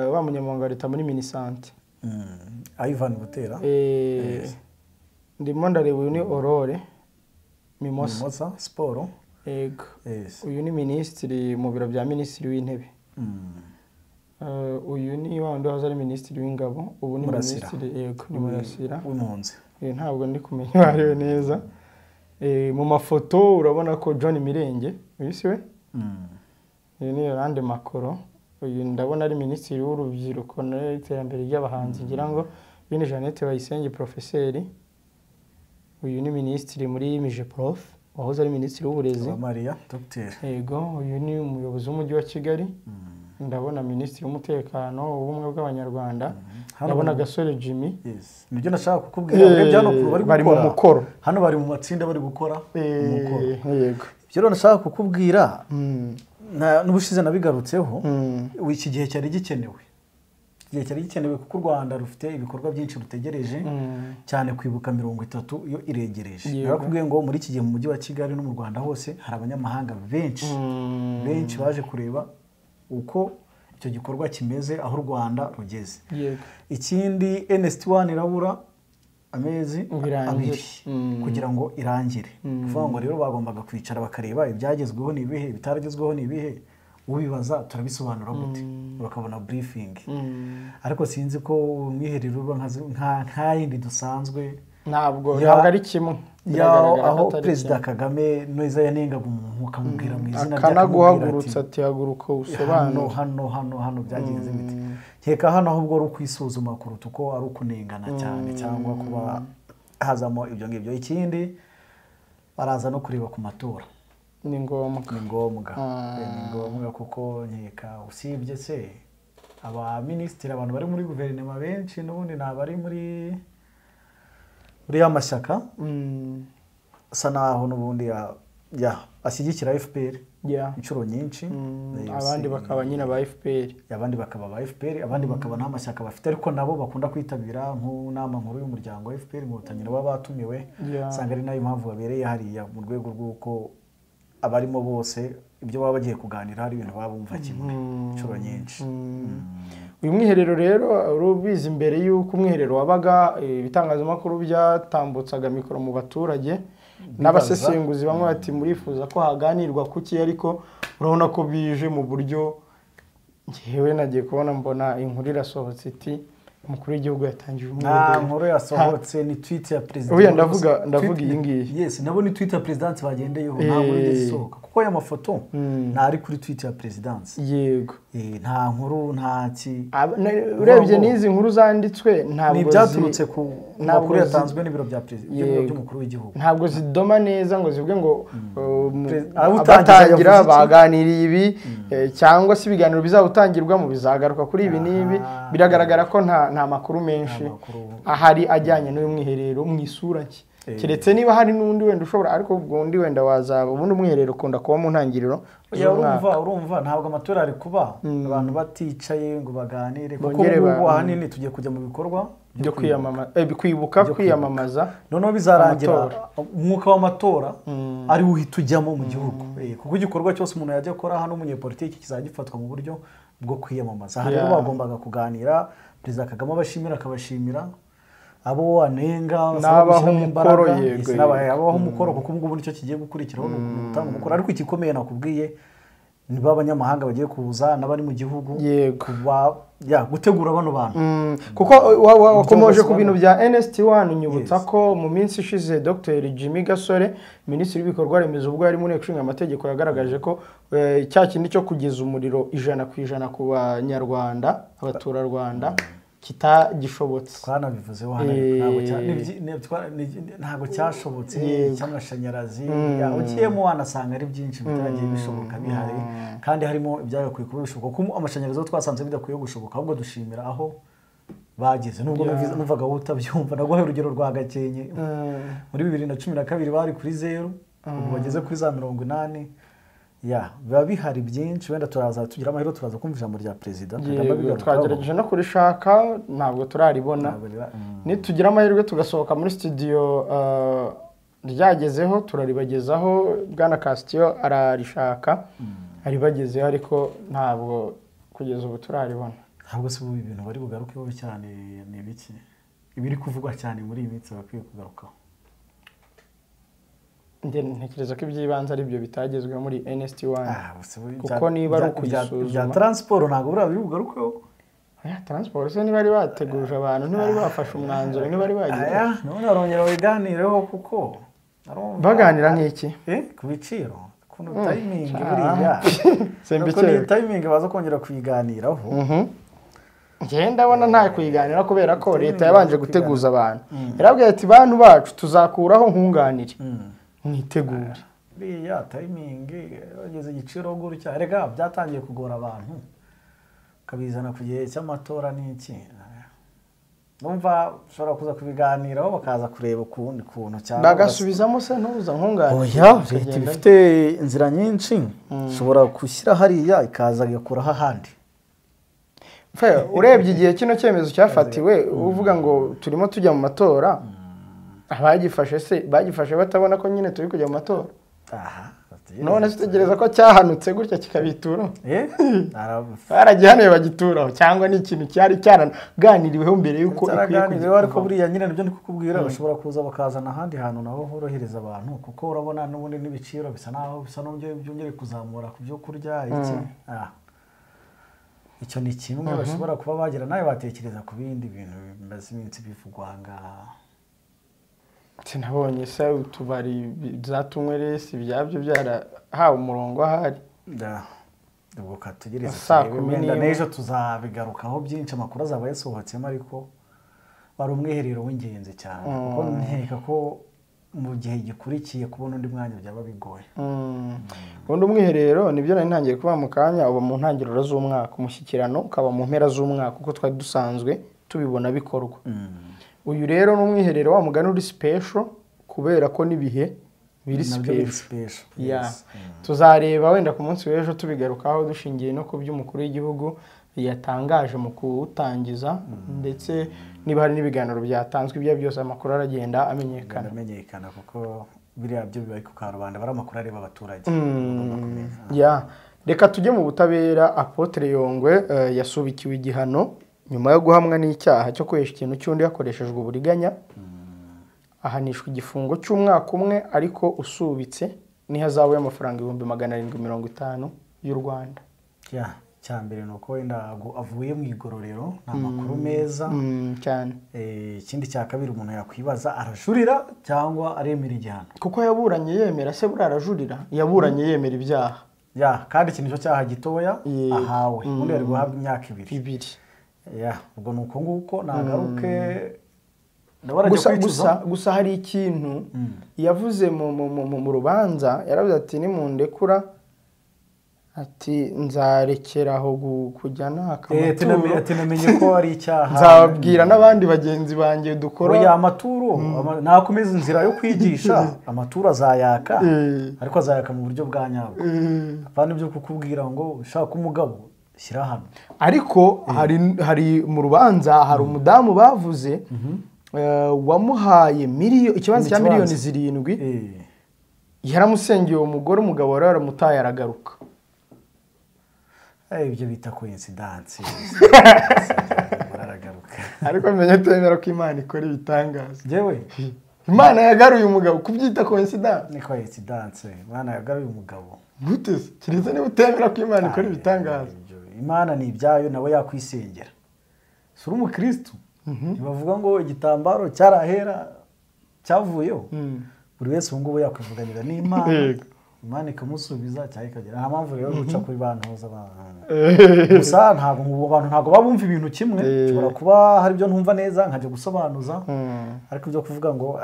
wa munyamabanga wa leta muri Minisante, Ivan Butera. Ndimo ndareba uyu ni Aurore Mimosa Siporo. Yego. Uyu ni minisitiri mu biro bya minisitiri w'intebe. Uyu ni wa wundi wahoze ari minisitiri w'ingabo, ubu ni minisitiri, yego, ni Murasira w'impunzi. Ntabwo ndi kumenya uwo ari we neza. Mu mafoto urabona ko John Mirenge, uyu si we? Uyu ni Yolande Makoro. Uyu ndabona ari minisitiri w'urubyiruko n'iterambere ry'abahanzi, ngira ngo. Uyu ni Jeannette Bayisenge, profeseri. Uyu ni minisitiri muri Mijeprof, wahoze ari minisitiri w'uburezi. Maria, Dr. Yego, uyu ni umuyobozi w'umujyi wa Kigali. Ndabona minisitiri w'umutekano w'ubumwe bw'Abanyarwanda. Ndabona Gasore Jimmy. Yes. Nibyo nashaka kukubwira, urebye hano ukuntu bari mu mukoro. Hano bari mu matsinda bari gukora umukoro. Yego. Ibyo rero nashaka kukubwira, n'ubushize nabigarutseho, iki gihe cyari gikenewe. Igihe cyari gikenewe kuko u Rwanda rufite ibikorwa byinshi rutegereje, cyane kwibuka 30 iyo iregereje. Narakubwiye ngo muri iki gihe mu mujyi wa Kigali no mu Rwanda hose hari abanyamahanga benshi benshi baje kureba uko icyo gikorwa kimeze, aho u Rwanda rugeze. Ikindi NST1 irabura amezi abiri kugira ngo irangire. Kuvuga ngo rero bagombaga kwicara bakareba ibyagezweho ni ibihe, ibitaragezweho ni ibihe, ubibaza turabisobanura gute, bakabona briefing. Ariko sinzi ko umwiherero uba nka yindi dusanzwe, ntabwo ari kimwe. Aho Perezida Kagame neza yanengaga umuntu akamubwira mu izina rye, akanaguhagurutsa ati haguruka usobanure hano hano hano byagenze bite. Nkeka hano ahubwo ari ukwisuzuma kuruta uko ari ukunengana cyane cyangwa kuba hazamo ibyo ngibyo. Ikindi baraza no kureba ku matora. Ni ngombwa. Ni ngombwa. Ni ngombwa kuko nkeka usibye se abaminisitiri, abantu bari muri guverinoma benshi n'ubundi ni abari muri ya mashyaka asa naho n'ubundi ashyigikira FPR. Inshuro nyinshi. Abandi bakaba nyine aba FPR, abandi bakaba aba FPR, abandi bakaba nta mashyaka bafite, ariko nabo bakunda kwitabira nk'inama nkuru y'umuryango wa FPR Inkotanyi, nabo batumiwe. Usanga ari nayo mpamvu babereye hariya, mu rwego rw'uko abarimo bose ibyo baba bagiye kuganira hari ibintu baba bumva kimwe inshuro nyinshi. Uyu mwiherero rero urubizi, mbere y'uko umwiherero wabaga, ibitangazamakuru byatambutsaga mikoro mu baturage n'abasesenguzi, bamwe bati murifuza ko haganirwa kuki, ariko urabona ko bije mu buryo ngewe nagiye kubona mbona inkuru irasohotse iti umukuru w'igihugu yatangije umwiherero. Nta nkuru yasohotse, ni tweet ya president. Oya, ndavuga iyi ngiyi. Yes, nabo ni tweet ya president bagendeyeho, ntabwo yigeze isohoka kuko aya mafoto ntari kuri tweet ya president. Yego. Nta nkuru, nta ki. Urebye n'izi nkuru zanditswe ntabwo ni byaturutse ku makuru yatanzwe n'ibiro bya president, ibiro by'umukuru w'igihugu. Ntabwo zidoma neza ngo zivuge ngo abatangira baganiriye ibi cyangwa se ibiganiro bizawutangirwamo bizagaruka kuri ibi n'ibi. Biragaragara ko nta makuru menshi ahari ajyanye n'uyu mwiherero mu isura nshya, keretse niba hari n'undi wenda ushobora, ariko ubwo undi wenda wazaba. Ubundi umwiherero ukunda kuba mu ntangiriro. Urumva ntabwo amatora ari kuba abantu baticaye ngo baganire, kuko ubu ahanini tugiye kujya mu bikorwa byo kwiyamamaza, kwibuka, kwiyamamaza, noneho bizarangira umwuka w'amatora ari uhita ujyamo mu gihugu, kuko igikorwa cyose umuntu yajya akora hano umunyepolitiki kizajya gifatwa mu buryo bwo kwiyamamaza. Aha rero bagombaga kuganira, Perezida Kagame abashimira akabashimira, abo anenga n'abaho umukoro, abaho umukoro, kuko ubu ngubu nicyo kigiye gukurikiraho ni ugutanga umukoro. Ariko igikomeye nakubwiye ni ba banyamahanga bagiye kuza n'abari mu gihugu, gutegura bano bantu. Kuko wakomoje ku bintu bya NST1, unyibutsa ko mu minsi ishize Dr Jimmy Gasore, Minisitiri w'ibikorwa remezo, ubwo yari mu nteko ishinga amategeko, yagaragaje ko cya kindi cyo kugeza umuriro 100% ku banyarwanda, abaturarwanda, kitagishobotse. Twanabivuzeho hano, ntabwo cyashobotse cy'amashanyarazi. Ugiyemo wanasanga ari byinshi bitagiye bishoboka bihari, kandi harimo ibyagakwiye kuba bishoboka, kuko amashanyarazi yo twasanze bidakwiye gushoboka, ahubwo dushimira aho bageze. Nubwo numvaga utabyumva, naguhaye urugero rwa Gakenke muri 2012 bari kuri 0, ubu bageze kuri za 80. Biba bihari byinshi, wenda turaza tugira amahirwe turaza kumva ijambo rya perezida Kagame. Twagerageje no kurishaka ntabwo turaribona. Nitugira amahirwe tugasohoka muri studio ryagezeho turaribagezaho. Bwana Castillo ararishaka aribagezeho, ariko ntabwo kugeza ubu turaribona. Ntabwo se ubu ibintu bari bugarukeho cyane ni ibiki ibiri kuvugwa cyane muri iyi minsi bakwiye kugarukaho? Ntekereza ko iby'ibanze ari byo bitagezweho muri NST1, kuko niba ari ukuyisuzuma bya transport ntabwo buriya biri bugarukeho. Transport se niba ari bateguje abantu, niba ari bafashe umwanzuro, niba ari bagiye, none barongera babiganireho, kuko baganira nk'iki ku biciro, ukuntu timing buriya ukuntu timing baza kongera kuyiganiraho. Njye ndabona nta kuyiganira kubera ko leta yabanje guteguza abantu, yarabwiye ati bantu bacu tuzakuraho nkunganire mwitegure. Buriya timing bageze igiciro gutya, rega byatangiye kugora abantu, ukabizana ku gihe cy'amatora n'iki. Numva ushobora kuza kubiganiraho bakaza kureba ukundi kuntu cyangwa bagasubizamo se ntuza nkunganire. Oya, leta ifite inzira nyinshi, ushobora gushyira hariya ikaza igakuraho ahandi. Urebye igihe kino cyemezo cyafatiwe, uvuga ngo turimo tujya mu matora, abagifashe se bagifashe batabona ko nyine turi kujya mu matora? None se utegereza ko cyahanutse gutya kikabituraho? Baragihanuye bagituraho, cyangwa ni ikintu cyari cyaraganiriweho mbere y'uko ikwiye kujya? Ariko buriya nyine nibyo ndi kukubwira, bashobora kuza bakazana ahandi hantu naho horohereza abantu, kuko urabona n'ubundi n'ibiciro bisa naho bisa n'ibyo byongere kuzamura ku byo kurya iki. Icyo ni kimwe bashobora kuba bagira, nawe batekereza ku bindi bintu bimaze iminsi bivugwa ngaha. Sinabonye se utubari zatunyweresi byabyo byarahawe umurongo ahari. Ubwo katugereze wenda n'ejo tuzabigarukaho byinshi, amakuru azaba yasohotsemo, ariko wari umwiherero w'ingenzi cyane, kuko nkeka ko mu gihe gikurikiye kubona undi mwanya byaba bigoye. Ubundi umwiherero nibyo nari ntangiye kuba mu kanya, uba mu ntangiriro z'umwaka, umushyikirano ukaba mu mpera z'umwaka, uko twari dusanzwe tubibona bikorwa. Uyu rero ni umwiherero wa mugani uri special, kubera ko n'ibihe biri special. Tuzareba wenda ku munsi w'ejo tubigarukaho dushingiye no ku by'umukuru w'igihugu yatangaje mu kuwutangiza, ndetse niba hari n'ibiganiro byatanzwe, ibyo byose amakuru aragenda amenyekana kuko biriya byo biba ku karubanda, bari amakuru areba abaturage. Reka tujye mu butabera. Apotre Yongwe yasubikiwe igihano nyuma yo guhamwa n'icyaha cyo kwesha ikintu cy'undi hakoreshejwe uburiganya, ahanishwa igifungo cy'umwaka umwe ariko usubitse n'ihazabu y'amafaranga 750,000 y'u Rwanda. Cyambere nuko wenda avuye mu igororero, nta makuru meza cyane. Ikindi cya kabiri umuntu yakwibaza, arajurira cyangwa aremera igihano? Kuko yaburanye yemera, se buriya arajurira? Yaburanye yemera ibyaha. Kandi iki nicyo cyaha gitoya ahawe, ubundi yari guhabwa imyaka ibiri. Ubwo nuko nguko nagaruke. Gusa hari ikintu yavuze mu rubanza, yaravuze ati nimundekura, ati nzarekeraho kujya naka amaturo, ati namenye ko ari icyaha, nzababwira n'abandi bagenzi banjye dukora oya amaturo. Nakomeza inzira yo kwigisha amaturo azayaka, ariko azayaka mu buryo bwa nyabwo, apana ibyo kukubwira ngo ushaka umugabo shyira hano. Ariko hari mu rubanza hari umudamu bavuze wamuhaye ikibanza cya miliyoni 7, yaramusengeye uwo mugore, umugabo wari waramutaye aragaruka. Ibyo bita coincidence. Aragaruka. Ariko menye temera ko Imana ikora ibitangaza. Jewe Imana yagaruye umugabo, kubyita coincidence ni coincidence. Imana yagaruye umugabo gute se? Kiretse niba utemera ko Imana ikora ibitangaza. Imana ni ibyayo, nawe yakwisengera. Si uri umukristo ntibavuga ngo igitambaro cyarahera cyavuyeho, buri wese ubu ngubu yakwivuganira n'Imana, Imana ikamusubiza cyangwa ikagera. Nta mpamvu rero guca kuri bantuza abantu. Gusa ntabwo abantu ntabwo babumva ibintu kimwe, nshobora kuba hari ibyo ntumva neza nkajya gusobanuza, ariko ibyo kuvuga ngo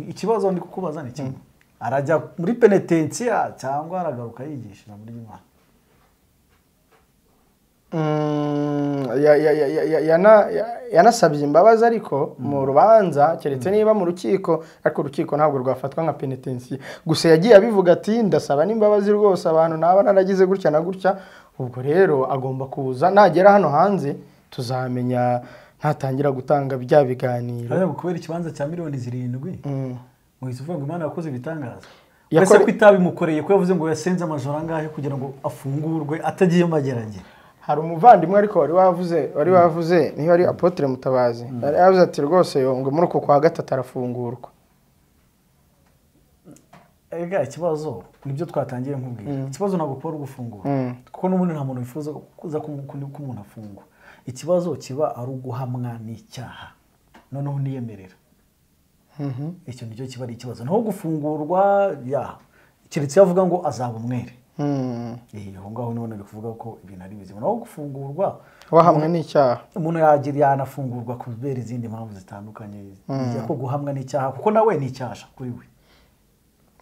ikibazo ndi kukubaza ni kimwe, arajya muri penetensiya cyangwa aragaruka yigisha ijambo ry'Imana? Yanasabye imbabazi ariko mu rubanza, keretse niba mu rukiko, ariko urukiko ntabwo rwafatwa nka penetensiya. Gusa yagiye abivuga ati ndasaba n'imbabazi rwose abantu naba naragize gutya na gutya. Ubwo rero agomba kuza, nagera hano hanze tuzamenya ntatangira gutanga bya biganiro. Ariko kubera ikibanza cya miliyoni 7 muhise uvuga ngo Imana yakoze ibitangaza. Ese ko itabimukoreye, ko yavuze ngo yasenze amajoro angahe kugira ngo afungurwe atagiye mageragere? Hari umuvandimwe ariko wari wavuze niba ari Apotre Mutabazi, yari yavuze ati rwose Yongwe muri uko kwa gatatu arafungurwa. Ega ikibazo nibyo twatangiye nkubwira, ikibazo ntabwo kuba ari ugufungura, kuko n'ubundi nta muntu wifuza kuza ko umuntu afungwa. Ikibazo kiba ari uguhamwa n'icyaha noneho niyemerera, icyo nicyo kiba ari ikibazo. Naho gufungurwa keretse yavuga ngo azaba umwere, aho ngaho niho nari kuvuga ko ibintu ari bizima. Naho gufungurwa wahamwe n'icyaha, umuntu yagira yanafungurwa kubera izindi mpamvu zitandukanye, ko guhamwa n'icyaha kuko nawe ni icyasha kuri we.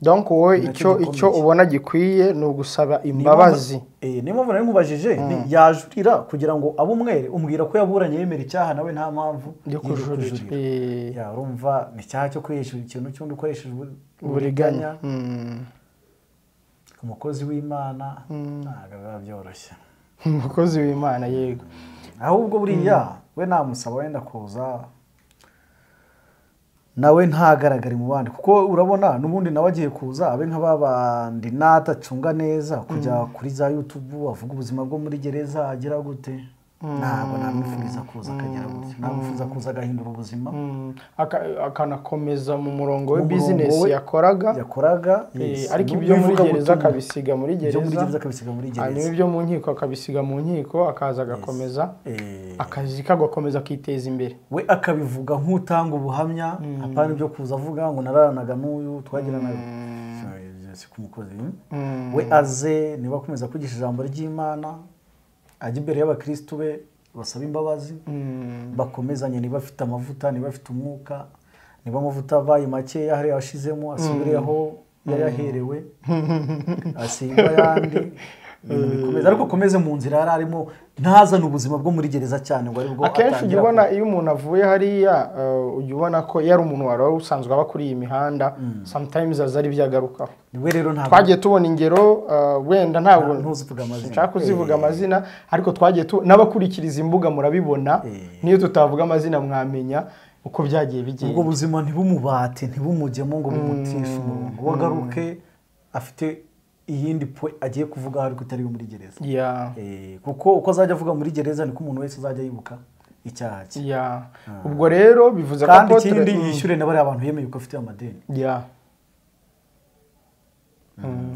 Donc wowe icyo ubona gikwiye ni ugusaba imbabazi. Niyo mpamvu nari nkubajije yajurira kugira ngo abe umwere, umbwira ko yaburanye yemera icyaha, nawe nta mpamvu yo kujurira. Urumva ni icyaha cyo kwihesha ikintu cy'undi ukoresheje uburiganya. Umukozi w'Imana ntabwo biba byoroshye. Umukozi w'Imana yego. Ahubwo buriya we namusaba wenda kuza nawe ntagaragare mu bandi, kuko urabona n'ubundi nawe agiye kuza abe nka babandi natacunga neza kujya kuri za YouTube avuga ubuzima bwo muri gereza agira gute. Ntabwo namwifuza kuza akagera gutya, namwifuza kuza agahindura ubuzima, akanakomeza mu murongo we business yakoraga, ariko ibyo muri gereza akabisiga muri gereza, hanyuma ibyo mu nkiko akabisiga mu nkiko, akaza agakomeza akazi kagakomeza akiteza imbere. We akabivuga nk'utanga ubuhamya, apana ibyo kuza avuga ngo nararanaga n'uyu twagiranaga si ku mukozi. We aze niba akomeza kwigisha ijambo ry'Imana, ajya imbere y'abakristo be basaba imbabazi, bakomezanye, niba afite amavuta, niba afite umwuka, niba amavuta abaye makeya hari yashizemo asubireho yayaherewe, asigwa ayandi. Ibintu bikomeza, ariko akomeze mu nzira yari arimo, ntazane ubuzima bwo muri gereza cyane ngo aribwo. Akenshi ujya ubona iyo umuntu avuye hariya, ujya ubona ko yari umuntu wari usanzwe aba kuri iyi mihanda, sometimes aza ari byagarukaho. Niwe rero ntabwo twagiye tubona ingero, wenda ntabwo ntuzivuga amazina, nshaka kuzivuga amazina, ariko twagiye n'abakurikiriza imbuga murabibona, niyo tutavuga amazina mwamenya uko byagiye bigenda. Ubwo buzima ntibumubate, ntibumujyemo ngo bumutishe umurongo, wagaruke afite iyindi po agiye kuvuga ariko itari muri gereza. Kuko uko azajya avuga muri gereza niko umuntu wese azajya yibuka icyaha cye. Ubwo rero bivuze ko kandi ikindi yishyure na bariya abantu yemeye ko afite amadeni.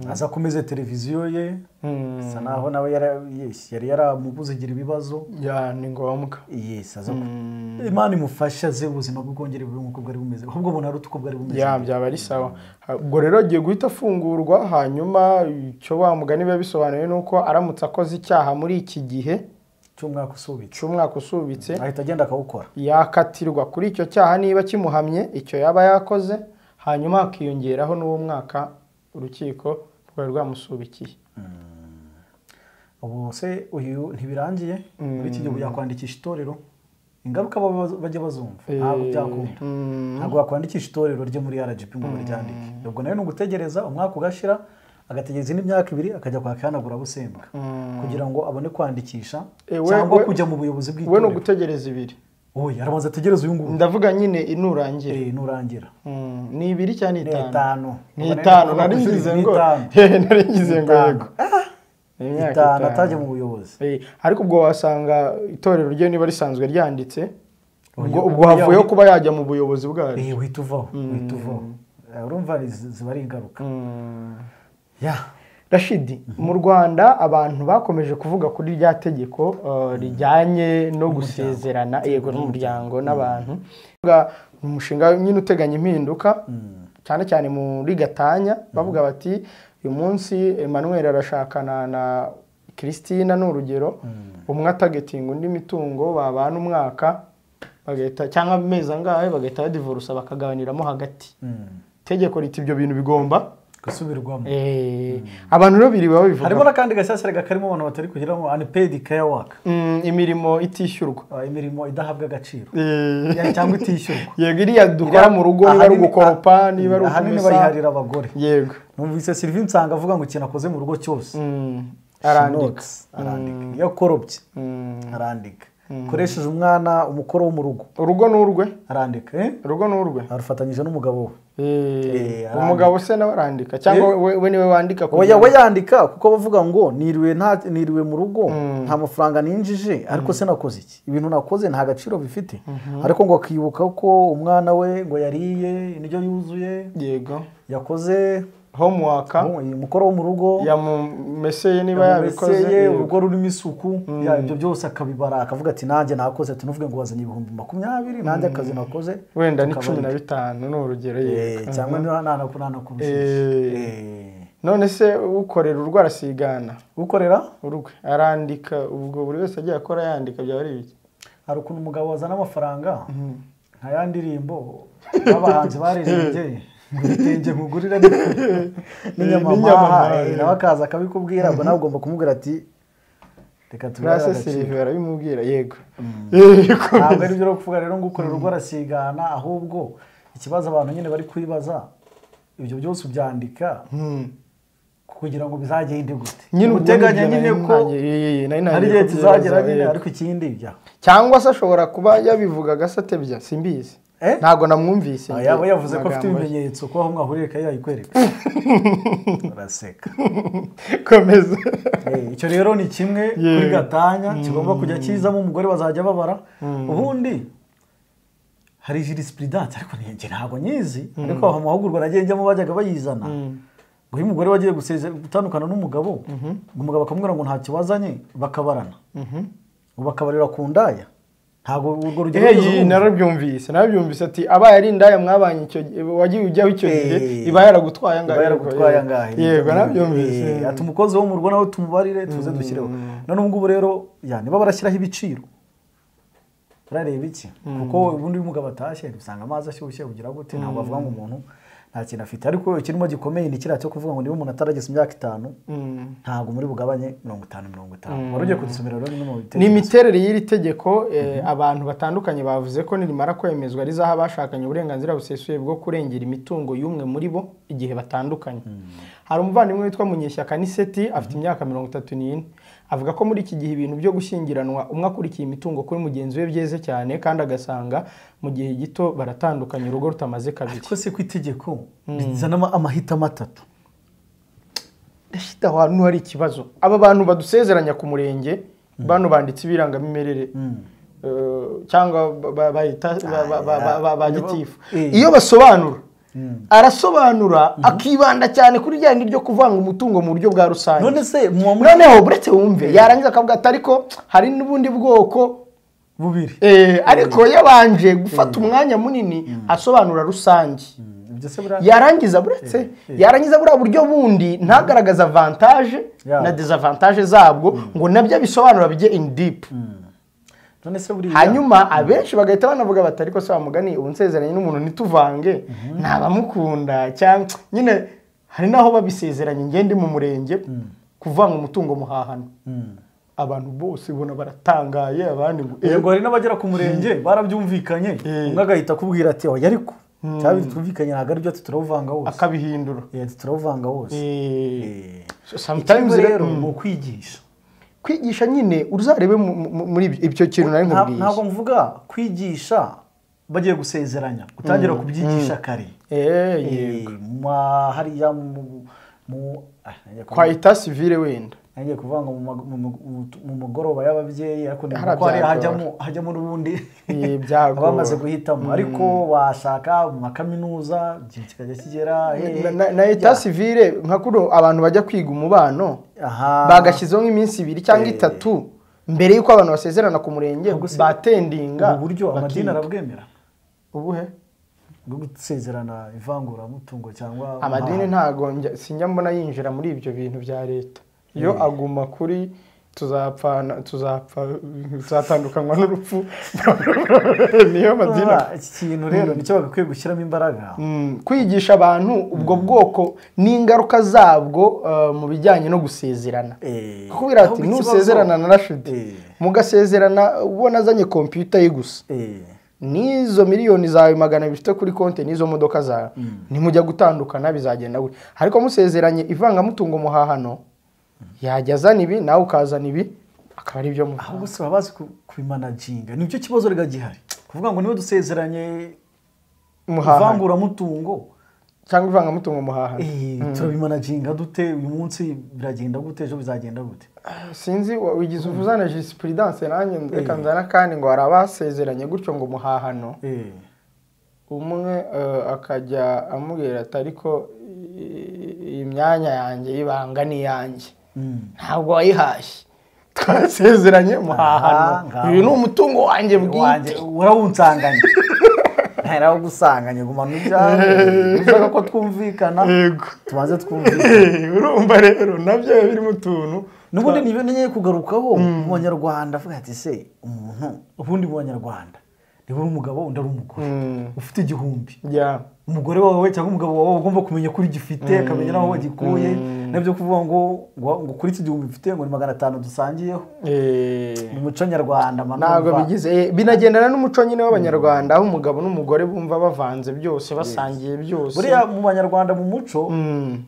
Azakomeze televiziyo ye, asa naho nawe yari yaramubuze igira ibibazo. Ni ngombwa. Imana imufashe aze ubuzima bwe bwongere bube nk'uko bwari bumeze, ahubwo ubona ari uko bwari bumeze. Byaba ari sawa. Ubwo rero agiye guhita afungurwa, hanyuma icyo wa mugani biba bisobanuye ni uko aramutse akoze icyaha muri iki gihe cy'umwaka usubitse, ahita agenda akawukora, yakatirwa kuri icyo cyaha niba kimuhamye icyo yaba yakoze, hanyuma hakiyongeraho n'uwo mwaka urukiko rwari rwamusubikiye. Ubu se uyu ntibirangiye muri iki gihe yakwandikisha itorero, ingaruka bajya bazumva ntabwo byakunda. Ntabwo wakwandikisha itorero rye muri RGP ngo baryandike. Ubwo nawe ni ugutegereza umwaka ugashira, agategereza indi myaka 2 akajya kwa Kanagurabusembwa kugira ngo abone kwandikisha cyangwa kujya mu buyobozi bw'itorero. We ni ugutegereza 2. Oya, arabanza ategereza uyu nguyu. Ndavuga nyine inurangira. Nurangira. Ni 2 cyane 5. Ni 5. Nari ngo. Nari ngo yego. Ni 5 atajya mu buyobozi. Ariko ubwo wasanga itorero rye niba risanzwe ryanditse, ubwo havuyeho kuba yajya mu buyobozi bwaryo. Uhita uvaho, uhita uvaho. Urumva ziba ari ingaruka. Rashidi, mu Rwanda abantu bakomeje kuvuga kuri rya tegeko rijyanye no gusezerana, yego, n'umuryango n'abantu. Umushinga nyine uteganya impinduka cyane cyane muri gatanya, bavuga bati uyu munsi Emmanuel arashakana na Christina ni urugero, umwe atagetinga undi mitungo, babana umwaka bagahita cyangwa amezi angahe bagahita badivorusa bakagabaniramo hagati. Itegeko riti ibyo bintu bigomba gusubirwamo. Abantu rero biri babivuga. Harimo n'akandi gashyashya karimo abantu batari kugiramo unpaid care work. Imirimo itishyurwa. Imirimo idahabwa agaciro. Cyangwa itishyurwa. Yego, iriya dukora mu rugo niba ari ugukoropa, niba ari ukumesa. Ahanini bayiharira abagore. Yego. Numvise Sylvie Nsanga avuga ngo ikintu akoze mu rugo cyose. Arandika. Arandika. Iyo akorobye. Arandika. Koresheje umwana umukoro wo mu rugo. Urugo n'urwe. Arandika. Urugo n'urwe. Arufatanyije n'umugabo we. Umugabo se nawe arandika cyangwa we niwe wandika? Oya, we yandika kuko bavuga ngo niriwe mu rugo nta mafaranga ninjije, ariko se nakoze iki? Ibintu nakoze nta gaciro bifite. Ariko ngo akibuka ko umwana we ngo yariye indyo yuzuye, yego, yakoze homework, umukoro wo mu rugo, yamumeseye niba yabikoze, urugo rurimo isuku, ibyo byose akabibara akavuga ati nanjye nakoze, tunuvuge ngo wazanye 20,000 nanjye akazi nakoze wenda ni 15 ni urugero, yego, cyangwa nanakurushije. None se ukorera urwo arasigana, ukorera urwe arandika, ubwo buri wese agiye akora yandika byaba ari ibiki? Hari ukuntu umugabo wazana amafaranga nka ya ndirimbo b'abahanzi baririmbye ibitenge nkugurira n'inyama nawe akaza akabikubwira, ubwo nawe ugomba kumubwira ati reka tubirase. Sylvie arabimubwira. Yego, ntabwo ari byo kuvuga rero ngo ukorera urugo arasigana, ahubwo ikibazo abantu nyine bari kwibaza ibyo byose ubyandika kugira ngo bizagende gute? Nyine uteganya nyine ko hari igihe kizagera nyine, ariko ikindi bya cyangwa se ashobora kuba yabivuga agasatebya, simbizi. Ntabwo namwumvise. Yaba yavuze ko afite ibimenyetso ko aho mwahuriye kayi yayikwereka. Uraseka. Komeza. Icyo rero ni kimwe kuri gatanya kigomba kujya kizamo umugore bazajya babara. Ubundi hari jurisprudence ariko njye ntabwo nyizi, ariko aho mahugurwa nagiye njyamo bajyaga bayizana. Ngo uyu mugore wagiye gutandukana n'umugabo, umugabo akamubwira ngo ntacyo wazanye, bakabarana. Ngo bakabarira ku ndaya. Ntabwo urwo rugero narabyumvise ati abaye ari indaya mwabanye icyo wagiye ujyaho icyo gihe iba yaragutwaye angahe. Yego, narabyumvise. Ati umukozi wo mu rugo nawe tumubarire tuze dushyireho. None ubu ngubu rero niba barashyiraho ibiciro barareba iki? Kuko ubundi uyu mugabo atashye usanga amazi ashyushye ugira gute, ntabwo bavuga ngo umuntu Nta kintu afite. Ariko ikirimo gikomeye ni kiriya cyo kuvuga ngo niba umuntu atarageza imyaka 5 ntabwo muri bugabanye 50-50. Wari ugiye kudusomera rero bimwe mu bitekerezo. Ni imiterere y'iri tegeko. Abantu batandukanye bavuze ko nirimara kwemezwa rizaha abashakanye uburenganzira busesuye bwo kurengera imitungo y'umwe muri bo igihe batandukanye. Hari umuvandimwe witwa Munyeshyaka Niseti, afite imyaka 34, avuga ko muri iki gihe ibintu byo gushyingiranwa umwe akurikiye imitungo kuri mugenzi we byeze cyane, kandi agasanga mu gihe gito baratandukanye urugo rutamaze kabiri. Ariko se ku itegeko rizana amahitamo atatu, ndashita ahantu hari ikibazo. Aba bantu badusezeranya ku murenge, bano banditse ibirangamimerere cyangwa ba gitifu, iyo basobanura arasobanura akibanda cyane kuri rya ryo kuvanga umutungo mu buryo bwa rusange. None se noneho buretse wumve yarangiza akavuga ati ariko hari n'ubundi bwoko bubiri, ariko yabanje gufata umwanya munini asobanura rusange. Yarangiza buretse yarangiza buriya buryo bundi ntagaragaza avantage na desavantage zabwo, ngo nabyo bisobanura bijye in deep. Hanyuma abenshi bagahita banavuga bati ariko se wa mugani ubu nsezeranye n'umuntu ntituvange, ntabamukunda cyangwa nyine hari naho babisezeranye ngende mu murenge kuvanga umutungo muhahano, abantu bose ubona baratangaye, abandi ngo yego. Hari n'abagera ku murenge barabyumvikanye, umwe agahita akubwira ati oya ariko cyabiri twumvikanye ntabwo aribyo, turawuvanga wose, akabihindura, turawuvanga wose. Sometimes rero ni ukwigisha, kwigisha nyine uzarebe muri ibyo kintu nari nkubwiye. Ntabwo mvuga kwigisha bagiye gusezeranya, gutangira kubyigisha kare. Yego. Hariya mu kwa état civil wenda ngiye kuvuga ngo mu mugoroba y'ababyeyi, ariko ko hari hajyamo n'ubundi abamaze guhitamo, ariko washaka mu makaminuza igihe kikajya kigera na état civil nka kuno abantu bajya kwiga umubano bagashyizeho nk'iminsi 2 cyangwa 3 mbere y'uko abantu basezerana ku murenge batendinga. Ubu buryo amadini arabwemera ubuhe bwo gusezerana ivanguramutungo cyangwa amadini? Ntago sinjya mbona yinjira muri ibyo bintu bya leta, iyo aguma kuri tuzapfa tuzatandukanywa n'urupfu. Niyo madini. Iki kintu rero nicyo bagakwiye gushyiramo imbaraga, kwigisha abantu ubwo bwoko n'ingaruka zabwo mu bijyanye no gusezerana. Kubera ati nusezerana na Rashid mugasezerana ubona azanye computer ye gusa, nizo miliyoni zawe 200 ufite kuri konti nizo modoka zawe, nimujya gutandukana bizagenda gutya. Ariko musezeranye ivangamutungo muhahano, yajya azana ibi nawe ukazana ibi, akaba ari byo mu ahubwo se baba bazi kubimanaginga. Nicyo kibazo rega gihari, kuvuga ngo niwe dusezeranye ivanguramutungo cyangwa ivangamutungo muhahano, turabimanaginga dute? Uyu munsi biragenda gute, ejo bizagenda gute? Sinzi wigize uvuzana jurisprudence nanjye reka nzana kandi ngo hari abasezeranye gutyo ngo muhahano, umwe akajya amubwira ati ariko iyi myanya yanjye y'ibanga ni iyanjye, ntabwo wayihashye, twasezeranye muhahano, uyu ni umutungo wanjye bwite, urawunsanganye ntarawugusanganye, gumana ibyawe, ushaka ko twumvikana tubanze twumvikane. Urumva rero nabyo birimo utuntu n'ubundi niba ngiye kugarukaho mu banyarwanda avuga ati se umuntu ubundi mu banyarwanda niba uri umugabo undi ari umugore ufite 1000, umugore wawe cyangwa umugabo wawe ugomba kumenya kuri gifite, akamenya naho wagikuye, nabyo kuvuga ngo ngo kuri iki 1000 mfite ngo ni 500 dusangiyeho. Mu muco nyarwanda ntabwo bigize, binagendana n'umuco nyine w'abanyarwanda aho umugabo n'umugore bumva bavanze byose basangiye byose. Buriya mu banyarwanda mu muco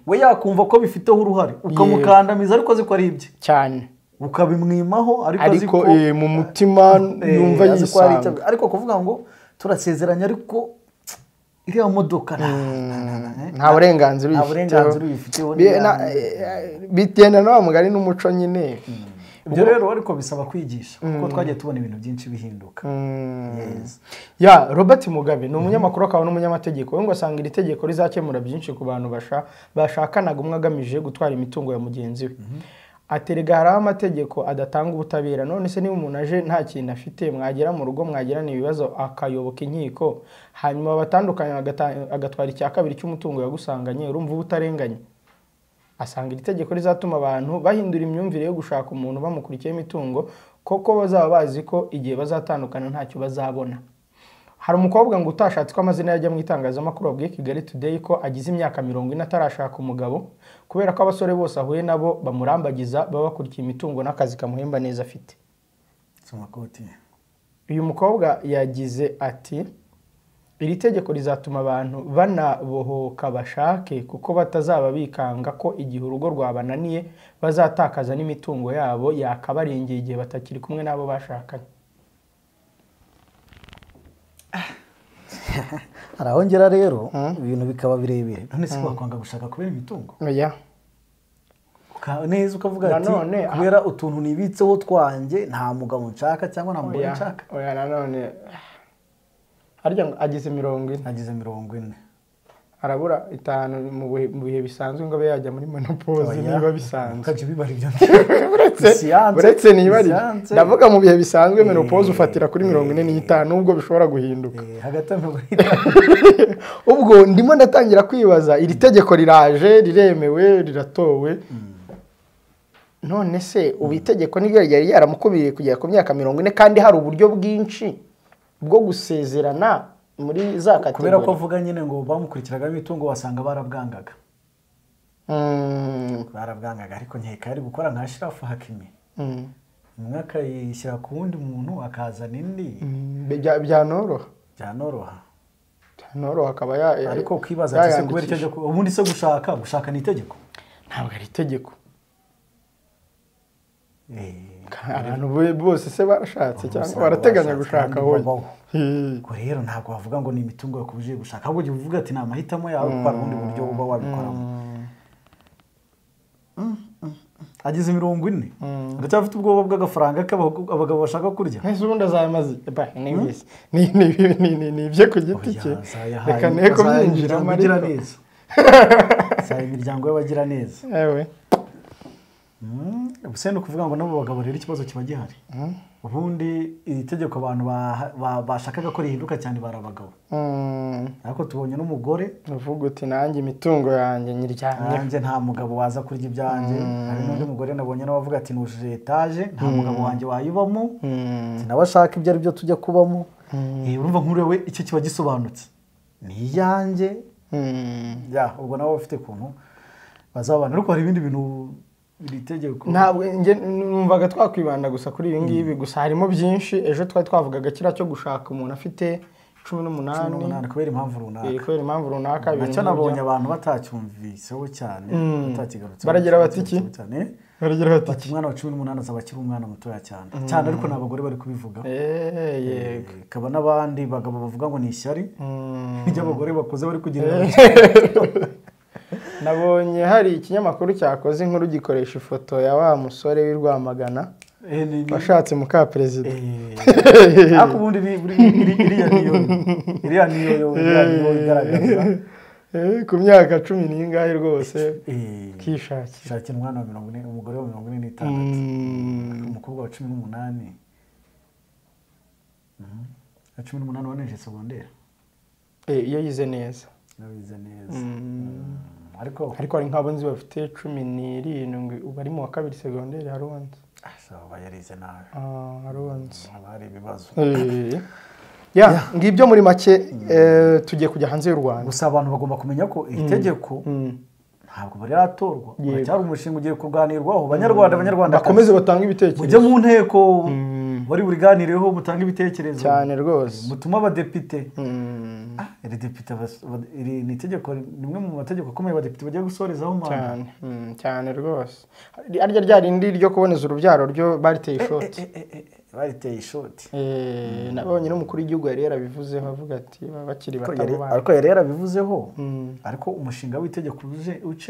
we yakumva ko bifiteho uruhare ukamukandamiza ariko azi ko ari ibye cyane, ukabimwimaho ariko azi ko mu mutima yumva yisanga. Ariko kuvuga ngo turasezeranye ariko iriya modoka nta burenganzira uyifiteho, bigenda na wa mugari n'umuco nyine. Ibyo rero ariko bisaba kwigisha, kuko twagiye tubona ibintu byinshi bihinduka. Ya Robert Mugabe ni umunyamakuru akaba n'umunyamategeko, we ngo asanga iri tegeko rizakemura byinshi ku bantu bashakanaga umwe agamije gutwara imitungo ya mugenzi we. Aterega hariho amategeko adatanga ubutabera. None se niba umuntu aje nta kintu afite, mwagera mu rugo mwagirana ibibazo akayoboka inkiko, hanyuma batandukanye agatwara icya kabiri cy'umutungo yagusanganye, urumva ubutarenganye. Asanga iri tegeko rizatuma abantu bahindura imyumvire yo gushaka umuntu bamukurikiye imitungo, koko bazaba bazi ko igihe bazatandukana ntacyo bazabona. Hari umukobwa ngo utashatse ko amazina yajya mu itangazamakuru wabwiye Kigali Today ko agize imyaka 40 atarashaka umugabo kubera ko abasore bose ahuye nabo bamurambagiza baba bakurikiye imitungo n'akazi kamuhemba neza afite. Uyu mukobwa yagize ati iri tegeko rizatuma abantu banabohoka bashake kuko batazaba bikanga ko igihe urugo rwabananiye bazatakaza n'imitungo yabo yakabarengeye igihe batakiri kumwe n'abo bashakanye. Arahongera rero ibintu bikaba birebire. None se wakwanga gushaka kubera imitungo? Oya. Neza ukavuga ati kubera utuntu nibitseho twanjye nta mugabo nshaka cyangwa nta mugore nshaka. Oya nanone harya agize 40. Agize 40. Arabura 5 mu bihe bisanzwe ngo abe yajya muri menopause niba bisanzwe. Kaje bibara ibyo. Uretse niba ndavuga mu bihe bisanzwe menopause ufatira kuri 45 nubwo bishobora guhinduka. Hagati ya 45. Ubwo ndimo ndatangira kwibaza iri tegeko riraje riremewe riratowe. None se ubu itegeko niryo ryari yaramukubiriye kugera ku myaka 40 kandi hari uburyo bwinshi bwo gusezerana muri za kategori. Kubera ko avuga nyine ngo bamukurikiraga imitungo wasanga barabwangaga. Barabwangaga ariko nkeka ari gukora nka Ashraf Hakimi. Umwe akayishyira ku wundi muntu akazana indi. Byanoroha. Byanoroha. Byanoroha akaba ya ariko ukibaza ati se kubera icyo ubundi se gushaka ni itegeko? Ntabwo ari itegeko. Abantu bose se barashatse cyangwa barateganya gushaka hoye. Ko rero ntabwo bavuga ngo ni imitungo yakubujije gushaka ahubwo ujye uvuga ati ni amahitamo yawe kuko hari ubundi buryo uba wabikoramo. Agize 40 aracyafite ubwoba bw'agafaranga abagabo bashaka kurya. Ese ubundi azayamaze ni ibye ku giti cye. Reka ne ko byinjiramo neza. Saye imiryango y'abagira neza. Ewe. Ubuse no kuvuga ngo nabo bagabo rero ikibazo kiba gihari. Ubundi iri tegeko abantu bashakaga ko rihinduka cyane barabagabo. Ariko tubonye n'umugore uvuga uti nanjye imitungo yanjye nyiryamye. Nanjye nta mugabo waza kurya ibyanjye. Hari n'undi mugore nabonye nawe avuga ati nujuje etage nta mugabo wanjye wayibamo. Nawe ashaka ibyo ari byo tujya kubamo. Urumva nk'uriwe icyo kiba gisobanutse. Ni iyanjye. Ya ubwo nawe ufite kuntu bazabana ariko hari ibindi bintu ntabwo numvaga twakwibanda gusa kuri ibi ngibi gusa harimo byinshi. Ejo twari twavugaga kiriya cyo gushaka umuntu afite 18 kubera impamvu runaka. Kubera impamvu runaka nacyo nabonye abantu batacyumviseho cyane batakigarutse. Baragira bati iki? Baragira bati umwana wa 18 azaba akiri umwana mutoya cyane cyane ariko n'abagore bari kubivuga. Yego. Kaba n'abandi bagabo bavuga ngo ni ishyari ry'abagore bakuze bari kugira. Nabonye hari ikinyamakuru cyakoze inkuru gikoresha ifoto ya wa musore w'i Rwamagana washatse muka perezida. Ariko ubundi iriya niyo igaragaza ku myaka 10 n'ingahe rwose kishakira. Shakira umwana wa 40 umugore wa 46 umukobwa wa 18. 18 waneje secondaire. Iyo yize neza. Yize neza. Ariko hari nk'abo nzi bafite 17 ubu ari mu wa 2 secondaire hari uwanze. Sawa yarize nabi. Hari uwanze. Hari ibibazo. Ya ngibyo muri make tugiye kujya hanze y'u Rwanda. Gusa abantu bagomba kumenya ko iri tegeko ntabwo bari ratorwa. Cyari umushinga ugiye kuganirwaho Banyarwanda bakomeze batange ibitekerezo. Mujye mu nteko bari buriganireho mutange ibitekerezo. Cyane rwose. Mutuma abadepite. Iri depite iri ni itegeko rimwe mu mategeko akomeye abadepite bagiye gusorezaho manda. Cyane. Cyane rwose. Arya rya rindi ryo kuboneza urubyaro ryo bariteye ishoti. Bariteye ishoti. Nabonye n'umukuru w'igihugu yari yarabivuzeho avuga ati bakiri bato. Ariko yari yarabivuzeho. Ariko umushinga w'itegeko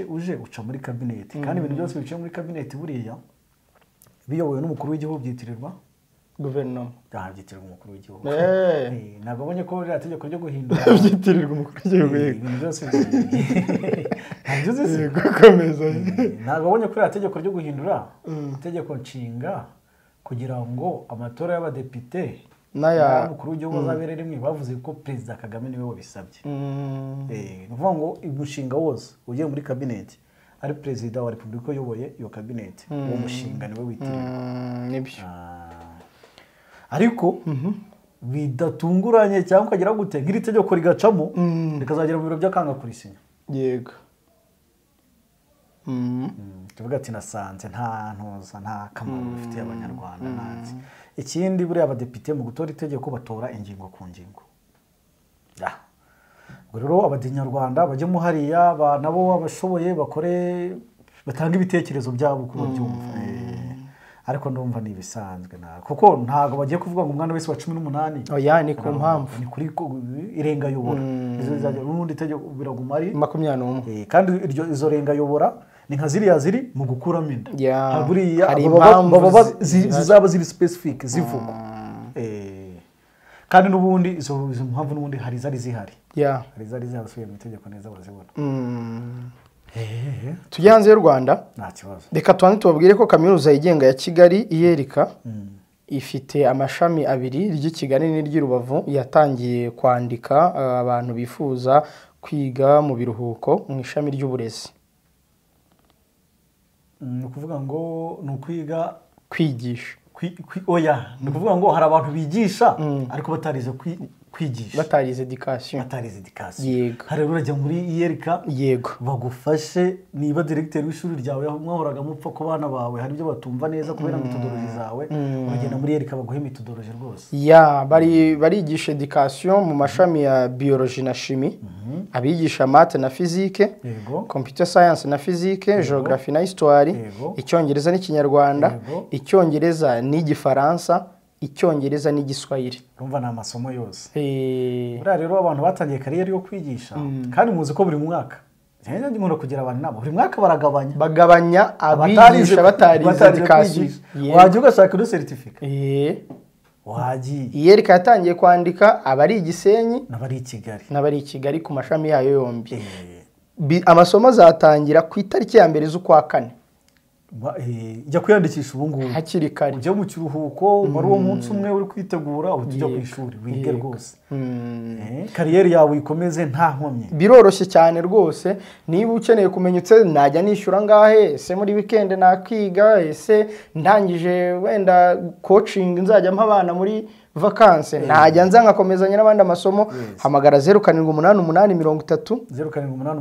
uje uca muri kabineti. Kandi ibintu byose biciye muri kabineti buriya biyobowe n'umukuru w'igihugu byitirirwa guverinoma. Byitirirwa umukuru w'igihugu. Ntabwo abonye ko ririya tegeko ryo guhindura byitirirwa umukuru w'igihugu. Ibintu byose gukomeza. Ntabwo abonye ko ririya tegeko ryo guhindura itegeko nshinga kugira ngo amatora y'abadepite n'ay'umukuru w'igihugu azabere rimwe bavuze ko Perezida Kagame niwe wabisabye. Ni ukuvuga ngo umushinga wose ugiye muri kabineti ari Perezida wa Repubulika uyoboye iyo kabineti uwo mushinga niwe witirirwa. Nibyo. Ariko Bidatunguranye cyangwa ukagira gute nk'iri tegeko rigacamo rikazagera mu biro by'akanga kurisinya. Yego. Tuvuga ati nasanze nta ntuza nta kamaro bifitiye abanyarwanda nanze. Ikindi buriya abadepite mu gutora itegeko batora ingingo ku ngingo. Ubwo rero abanyarwanda bajye mu hariya nabo abashoboye bakore batanga ibitekerezo byabo uko babyumva. Ariko ndumva ni ibisanzwe kuko ntago bagiye kuvuga ngo umwana wese wa 18. Oya ni ku mpamvu ni kuri irenga yobora izo zizajya n'ubundi itegeko biraguma ari 21. Kandi izo renga yobora ni nka ziriya ziri mu gukuramo inda. Buriya zizaba ziri specific zivugwa. Kandi n'ubundi izo mpamvu n'ubundi hari zari zihari. Hari zari zihari mu itegeko neza barazibona. Tujye hanze y'u Rwanda. Nta kibazo. Reka tubanze tubabwire ko kaminuza yigenga ya Kigali IERIKA ifite amashami abiri, iry'i Kigali n'iry'i Rubavu, yatangiye kwandika abantu bifuza kwiga mu biruhuko mu ishami ry'uburezi. Ni ukuvuga ngo ni ukwiga kwigisha. Oya, ni ukuvuga ngo hari abantu bigisha ariko batarize kwigisha. Batarize education. Batarize education. Yego. Hari rero urajya muri IERIKA. Yego. Bagufashe niba directeur w'ishuri ryawe mwahoraga mupfa ku bana bawe hari ibyo batumva neza kubera methodology zawe, uragenda muri IERIKA baguhe methodology rwose. Ya, barigisha education mu mashami ya biology na chimie, abigisha math na physique, computer science na physique, geography na histoire, icyongereza n'ikinyarwanda, icyongereza n'igifaransa, icyongereza n'igiswahili. Urumva ni amasomo yose. Buriya rero abantu batangiye kariyeri yo kwigisha kandi muzi ko buri mwaka nkunda kugira abantu inama, buri mwaka baragabanya bagabanya abigisha batarize education. Wajya ugashaka ino certificate. Wagiye. IERIKA yatangiye kwandika abari i Gisenyi n'abari i Kigali. N'abari i Kigali ku mashami yayo yombi. Amasomo azatangira ku itariki ya 1 z'ukwa 4. Jya kwiyandikisha ubu ngubu hakiri kare, ujye mu kiruhuko umara uwo munsi umwe uri kwitegura ubu tujya ku ishuri wige rwose, kariyeri yawe ikomeze nta nkomyi. Biroroshye cyane rwose. Niba ukeneye kumenya utse najya nishyura ngahe, ese muri weekend nakwiga, ese ndangije wenda coaching nzajya mpa abana muri vacances najya nza nkakomezanya n'abandi amasomo, hamagara 0788 30 0788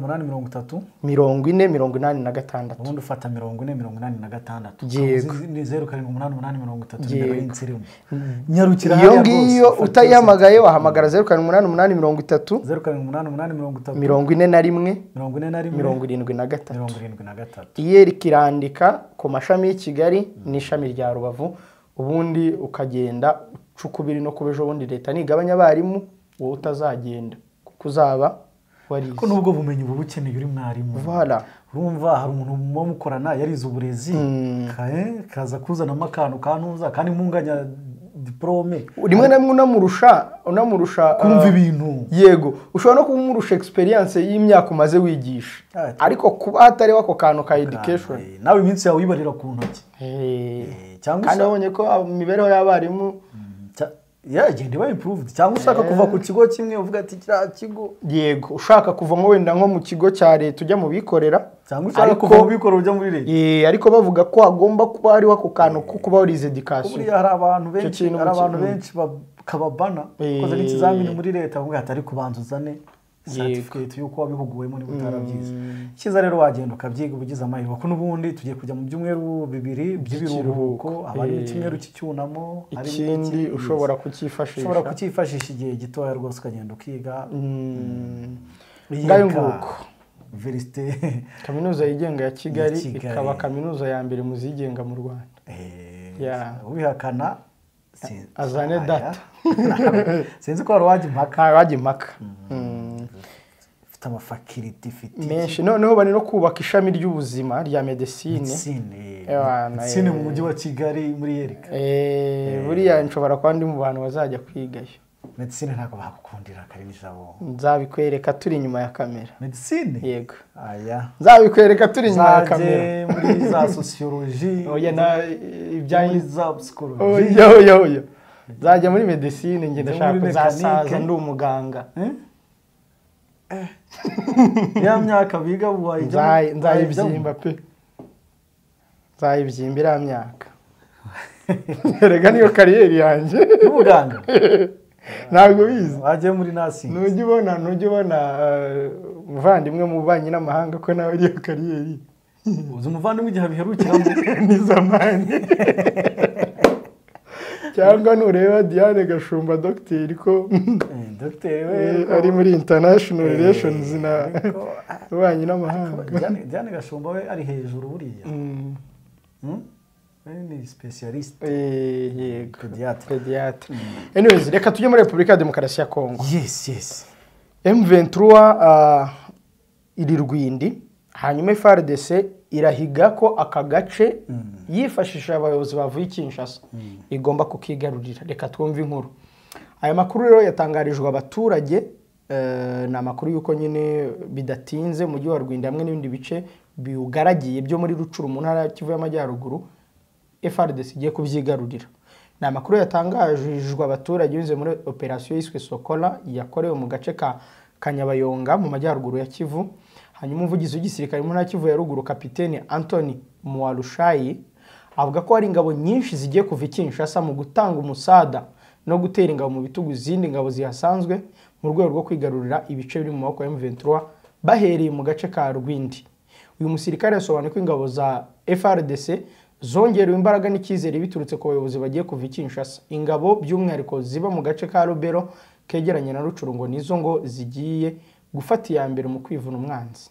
40 86. Ubundi ufata 40 86. Yego. Ni 0788 30 nyarukira iyo ngiyo utayihamagaye wahamagara 0788 30 0788 41 41 73 73. IERIKA irandika ku mashami y'i Kigali n'ishami rya Rubavu, ubundi ukagenda cukubiri no kubejo bundi leta nigabanya abarimu wowe utazagenda kuko uzaba warize. Ko nubwo bumenyi ubu bukeneye uri mwarimu. Voilà. Urumva hari umuntu muba mukorana yarize uburezi kaza kuzanamo akantu kantuza kandi munganya diplome rimwe na rimwe unamurusha kumva ibintu. Yego, ushobora no kumurusha experience y'imyaka umaze wigisha, ariko kuba hatari wako kantu ka education nawe iminsi yawe uyibarira ku ntoki. Cyangwa kandi wabonye ko imibereho y'abarimu genda iba improved, cyangwa ushaka kuva ku kigo kimwe uvuga ati kiriya kigo. Yego, ushaka kuva nko wenda nko mu kigo cya leta ujya mu bikorera, cyangwa ushaka kuva mu bikorera ujya muri leta. Ariko bavuga ko hagomba kuba hariho ako kantu ko kuba warize education. Buriya hari abantu benshi, hari abantu benshi bakababana koze n'ikizamini muri leta bavuga ati ariko banza uzane certificate y'uko wabihuguwemo niba utarabyize. Icyiza rero wagenda ukabyiga ubugize amahirwe, kuko n'ubundi tugiye kujya mu byumweru bibiri by'ibiruhuko, haba harimo icyumweru cy'icyunamo, ikindi ushobora kucyifashisha igihe gitoya rwose ukagenda ukiga. Ngayo nguko Université kaminuza yigenga ya Kigali ikaba kaminuza ya mbere mu zigenga mu Rwanda. Ubihakana azane data. Sinzi ko wajya impaka. Wajya impaka. Ifite amafakiriti ifite menshi. Noneho bari no kubaka ishami ry'ubuzima rya medecine. Medecine mu mujyi wa Kigali muri IERIKA. Buriya nshobora kuba ndi mu bantu bazajya kwigayo. Medecine ntabwo bakukundira kari nijabo. Nzabikwereka turi inyuma ya kamera. Medecine? Yego. Aya. Nzabikwereka turi inyuma ya kamera. Muri za sociologie. Oya na ibya za psychologie. Oya oya oya. Nzajya muri medecine nge ndashaka kuzasaza ndi umuganga. Ya myaka biga wayijya. Nzayibyimba pe. Nzayibyimba iriya myaka. Erega niyo kariyeri yanjye. N'ubuganga. Ntabwo bizi. Wagiye muri nursing. Nujya ubona umuvandimwe mu bubanyi n'amahanga ko nawe ariyo kariyeri. Uzi umuvandimwe igihe abiherukiramo ni zamani. Cyangwa nureba Diane Gashumba dogiteri ko dogiteri we ari muri international relations na ububanyi n'amahanga. Diane Gashumba we ari hejuru buriya. Ni specialist. Yego. Pediatre. Anyways, reka tujye muri Repubulika ya Demokarasi ya Kongo. Yes. M23 iri Rwindi, hanyuma FARDC irahiga ko aka gace yifashishije abayobozi bavuye Kinshasa igomba kukigarurira. Reka twumve inkuru. Aya makuru rero yatangarijwe abaturage, ni amakuru yuko nyine bidatinze mu mujyi wa Rwindi hamwe n'ibindi bice biugaragiye byo muri Rucuru mu ntara ya Kivu y'Amajyaruguru FARDC igiye kubyigarurira. Ni amakuru yatangarijwe abaturage binyuze muri operasiyo yiswe Sokola yakorewe mu gace ka Kanyabayonga mu majyaruguru ya Kivu. Hanyuma umuvugizi w'igisirikare mu ntara ya Kivu ya ruguru Kapiteni Anthony Muarushayi avuga ko hari ingabo nyinshi zigiye kuva i Kinshasa mu gutanga umusada no gutera ingabo mu bitugu izindi ngabo zihasanzwe mu rwego rwo kwigarurira ibice biri mu maboko ya M23 bahereye mu gace ka Rwindi. Uyu musirikare yasobanuye ko ingabo za FARDC zongerewe imbaraga n'icyizere biturutse ku bayobozi bagiye kuva i Kinshasa. Ingabo by'umwihariko ziba mu gace ka Rubero kegeranye na Rucuru ngo nizo ngo zigiye gufata iya mbere mu kwivuna umwanzi.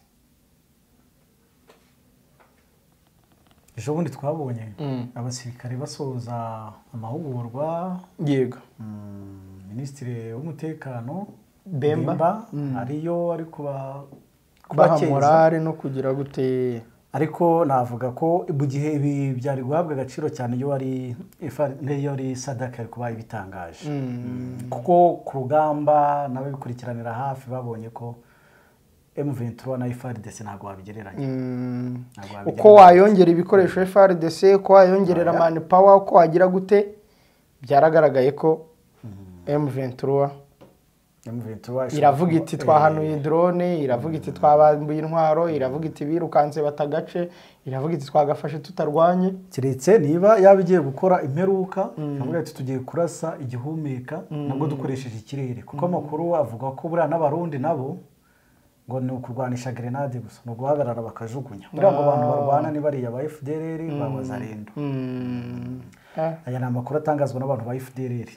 Ejo bundi twabonye abasirikare basoza amahugurwa. Yego. Minisitiri w'umutekano Bemba ariyo ari kubaha morale no kugira gute. Ariko navuga ko mu gihe ibi byari guhabwa agaciro cyane iyo ari iyo ari SADC ari kuba ibitangaje. Kuko ku rugamba n'ababikurikiranira hafi babonye ko M23 na FARDC ntabwo wabigereranya. Uko wayongera ibikoresho FARDC, uko wayongerera man power, uko wagira gute, byaragaragaye ko M23 iravuga iti twahanuye drone, iravuga iti twabambuye intwaro, iravuga iti birukanse batagace, iravuga iti twagafashe tutarwanye. Kiretse niba yabigiye gukora imperuka, avuga ati tugiye kurasa igihumeka nabwo dukoresheje ikirere, kuko amakuru avuga ko buriya n'abarundi nabo ngo ni ukurwanisha grenade gusa, ni uguhagarara bakajugunya. Buriya ngo abantu barwana ni bariya ba FDLR ba Wazalendo. Aya ni amakuru atangazwa n'abantu ba FDLR.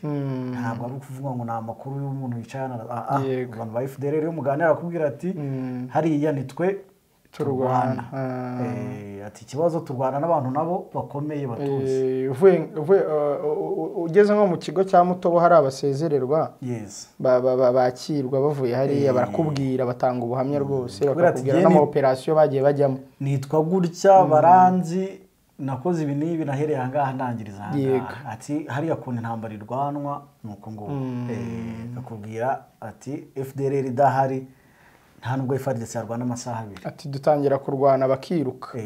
Ntabwo ari ukuvuga ngo ni amakuru y'umuntu wicaye abantu ba FDLR yo muganira akubwira ati hariya ni twe turwana. Ati ikibazo turwana n'abantu nabo bakomeye batuzi. Ugeze nko mu kigo cya Mutobo hari abasezererwa bakirwa bavuye hariya barakubwira batanga ubuhamya rwose, bakakubwira n'ama operasiyo bagiye bajyamo. Nitwa gutya baranzi nakoze ibi n'ibi nahereye aha ngaha ndangiriza aha ngaha. Ati hariya kuntu intambara irwanwa nuko ngo akubwira ati FDLR idahari nta nubwo FARDC yarwana amasaha abiri. Ati dutangira kurwana bakiruka.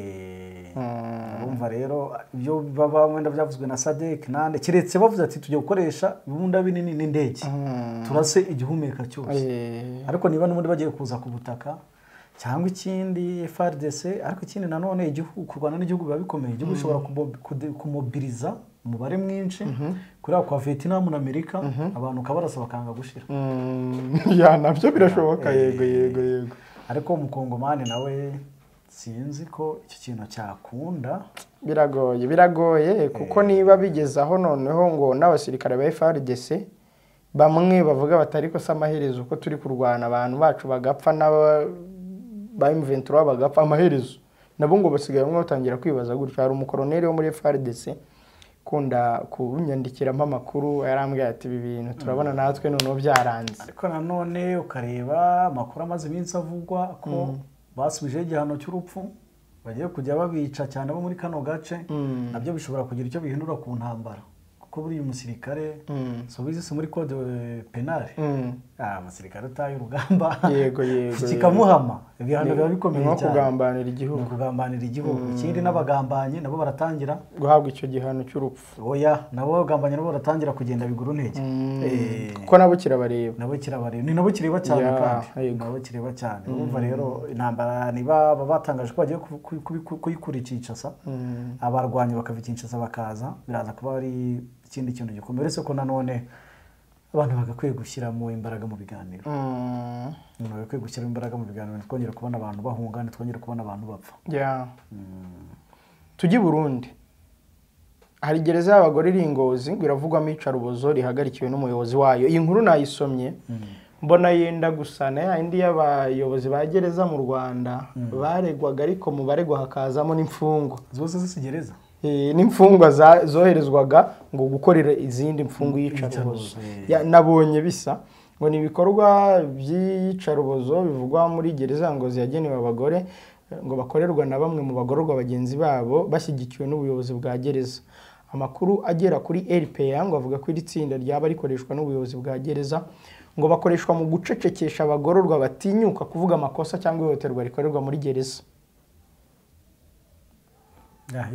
Urumva rero ibyo baba wenda byavuzwe na SADC nande kiretse bavuze ati tujye gukoresha ibibunda binini n'indege turase igihumeka cyose. Ariko niba n'ubundi bagiye kuza ku butaka cyangwa ikindi FARDC, ariko ikindi nanone igihugu kurwana n'igihugu biba bikomeye. Igihugu ushobora kumobiliza umubare mwinshi kuri kwa Vietnam na Amerika abantu kabarasa bakanga gushira. Ya nabyo birashoboka. Yego. Ariko umukongomani nawe sinzi ko iki kintu cyakunda. Biragoye kuko niba bigezaho noneho ngo n'abasirikare ba FARDC bamwe bavuga batari ko amaherezo ko turi kurwana abantu bacu bagapfa n'aba ba M23 bagapfa amaherezo nabo ngo basigaye bamwe batangira kwibaza gutyo. Hari umukoroneri wo muri FARDC kunda kunyandikiramo amakuru yarambwiye ati ibi bintu turabona natwe noneho byaranze. Ariko nanone ukareba amakuru amaze iminsi avugwa ko basubije igihano cy'urupfu bagiye kujya babica cyane bo muri kano gace, nabyo bishobora kugira icyo bihindura ku ntambara. Kuko buri umusirikare so bizi muri code penal umusirikare utaye urugamba yego kikamuhama ibihano biba bikomeye cyane, kugambanira igihugu. Ikindi n'abagambanyi nabo baratangira guhabwa icyo gihano cy'urupfu. Oya nabo bagambanyi nabo baratangira kugenda biguru ntege, kuko nabo kirabareba, ni nabo kireba cyane kandi nabo kireba cyane. Urumva rero intambara niba batangaje ko bagiye kuyikura Kinshasa, abarwanyi bakava Kinshasa bakaza, biraza kuba ari ikindi kintu gikomeye. Uretse ko nanone Abantu bagakwiye gushyiramo imbaraga mu biganiro. Umuntu bagakwiye gushyiramo imbaraga mu biganiro, ntitwongere kubona abantu bahunga, ntitwongere kubona abantu bapfa. Tujye i Burundi. Hari gereza y'abagore iri i Ngozi ngo iravugwamo iyicarubozo rihagarikiwe n'umuyobozi wayo. Iyi nkuru nayisomye mbona yenda gusa na ya indi y'abayobozi ba gereza mu Rwanda baregwaga, ariko mu baregwa hakazamo n'imfungwa. Zose zisi gereza? N'imfungwa zoherezwaga ngo gukorera izindi mfungwa iyicarubozo. Nabonye bisa ngo ni ibikorwa by'iyicarubozo bivugwa muri gereza Ngozi yagenewe abagore, ngo bakorerwa na bamwe mu bagororwa bagenzi babo bashyigikiwe n'ubuyobozi bwa gereza. Amakuru agera kuri RPA ngo avuga ko iri tsinda ryaba rikoreshwa n'ubuyobozi bwa gereza, ngo bakoreshwa mu gucecekesha abagororwa batinyuka kuvuga amakosa cyangwa ihohoterwa rikorerwa muri gereza.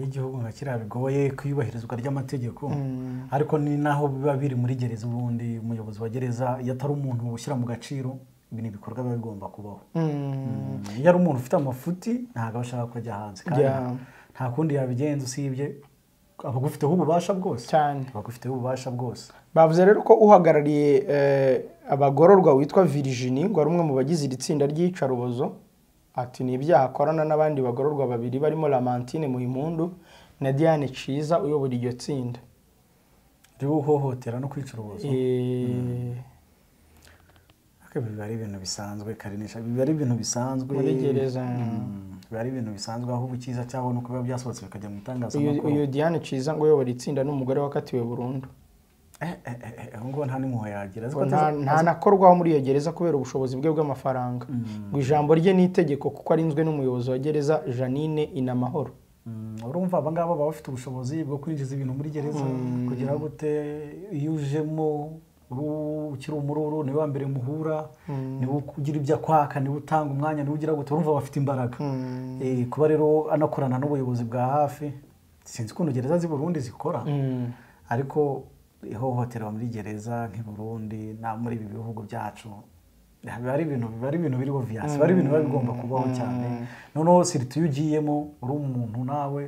Igihugu nka kiriya bigoye kwiyubahirizwa ry'amategeko, ariko ni naho biba biri muri gereza. Ubundi umuyobozi wa gereza iyo atari umuntu ushyira mu gaciro, ibi ni ibikorwa biba bigomba kubaho. Iyo ari umuntu ufite amafuti ntabwo aba ashaka kujya hanze, kandi nta kundi yabigenza usibye abagufiteho ububasha bwose cyane. Abagufiteho ububasha bwose. Bavuze rero ko uhagarariye abagororwa witwa Virginie ngo ari umwe mu bagize iri tsinda ry'iyicarubozo. Ati ni ibyaha akorana n'abandi bagororwa babiri barimo Lamantine Muhimpundu na Diane Ciza uyobora iryo tsinda ry'uhohotera no kwica urubozo. Biba ari ibintu bisanzwe, Karinisha, biba ari ibintu bisanzwe muri gereza. Biba ari ibintu bisanzwe, aho ubukiza cyangwa nuko biba byasohotse bikajya mu itangazamakuru. Uyu Diane Ciza ngo uyobora itsinda n'umugore wakatiwe burundu. Ngo nta n'impuhwe yagira, nta nakorwaho muri iyo gereza kubera ubushobozi bwe bw'amafaranga. Ngo ijambo rye ni itegeko kuko arinzwe n'umuyobozi wa gereza Janine Inamahoro. Urumva aba ngaba baba bafite ubushobozi bwo kwinjiza ibintu muri gereza, kugira gute iyo ujemo ukiri umururu niwe wa mbere muhura, niwe ugira ibyo akwaka, niwe utanga umwanya, niwe ugira gute, urumva bafite imbaraga. Kuba rero anakorana n'ubuyobozi bwa hafi, sinzi ukuntu gereza z'i Burundi zikora, ariko ihohoterwa muri gereza nk'i Burundi na muri ibi bihugu byacu biba ari ibintu biri obvious, biba ari ibintu biba bigomba kubaho cyane. Noneho siriti iyo ugiyemo uri umuntu nawe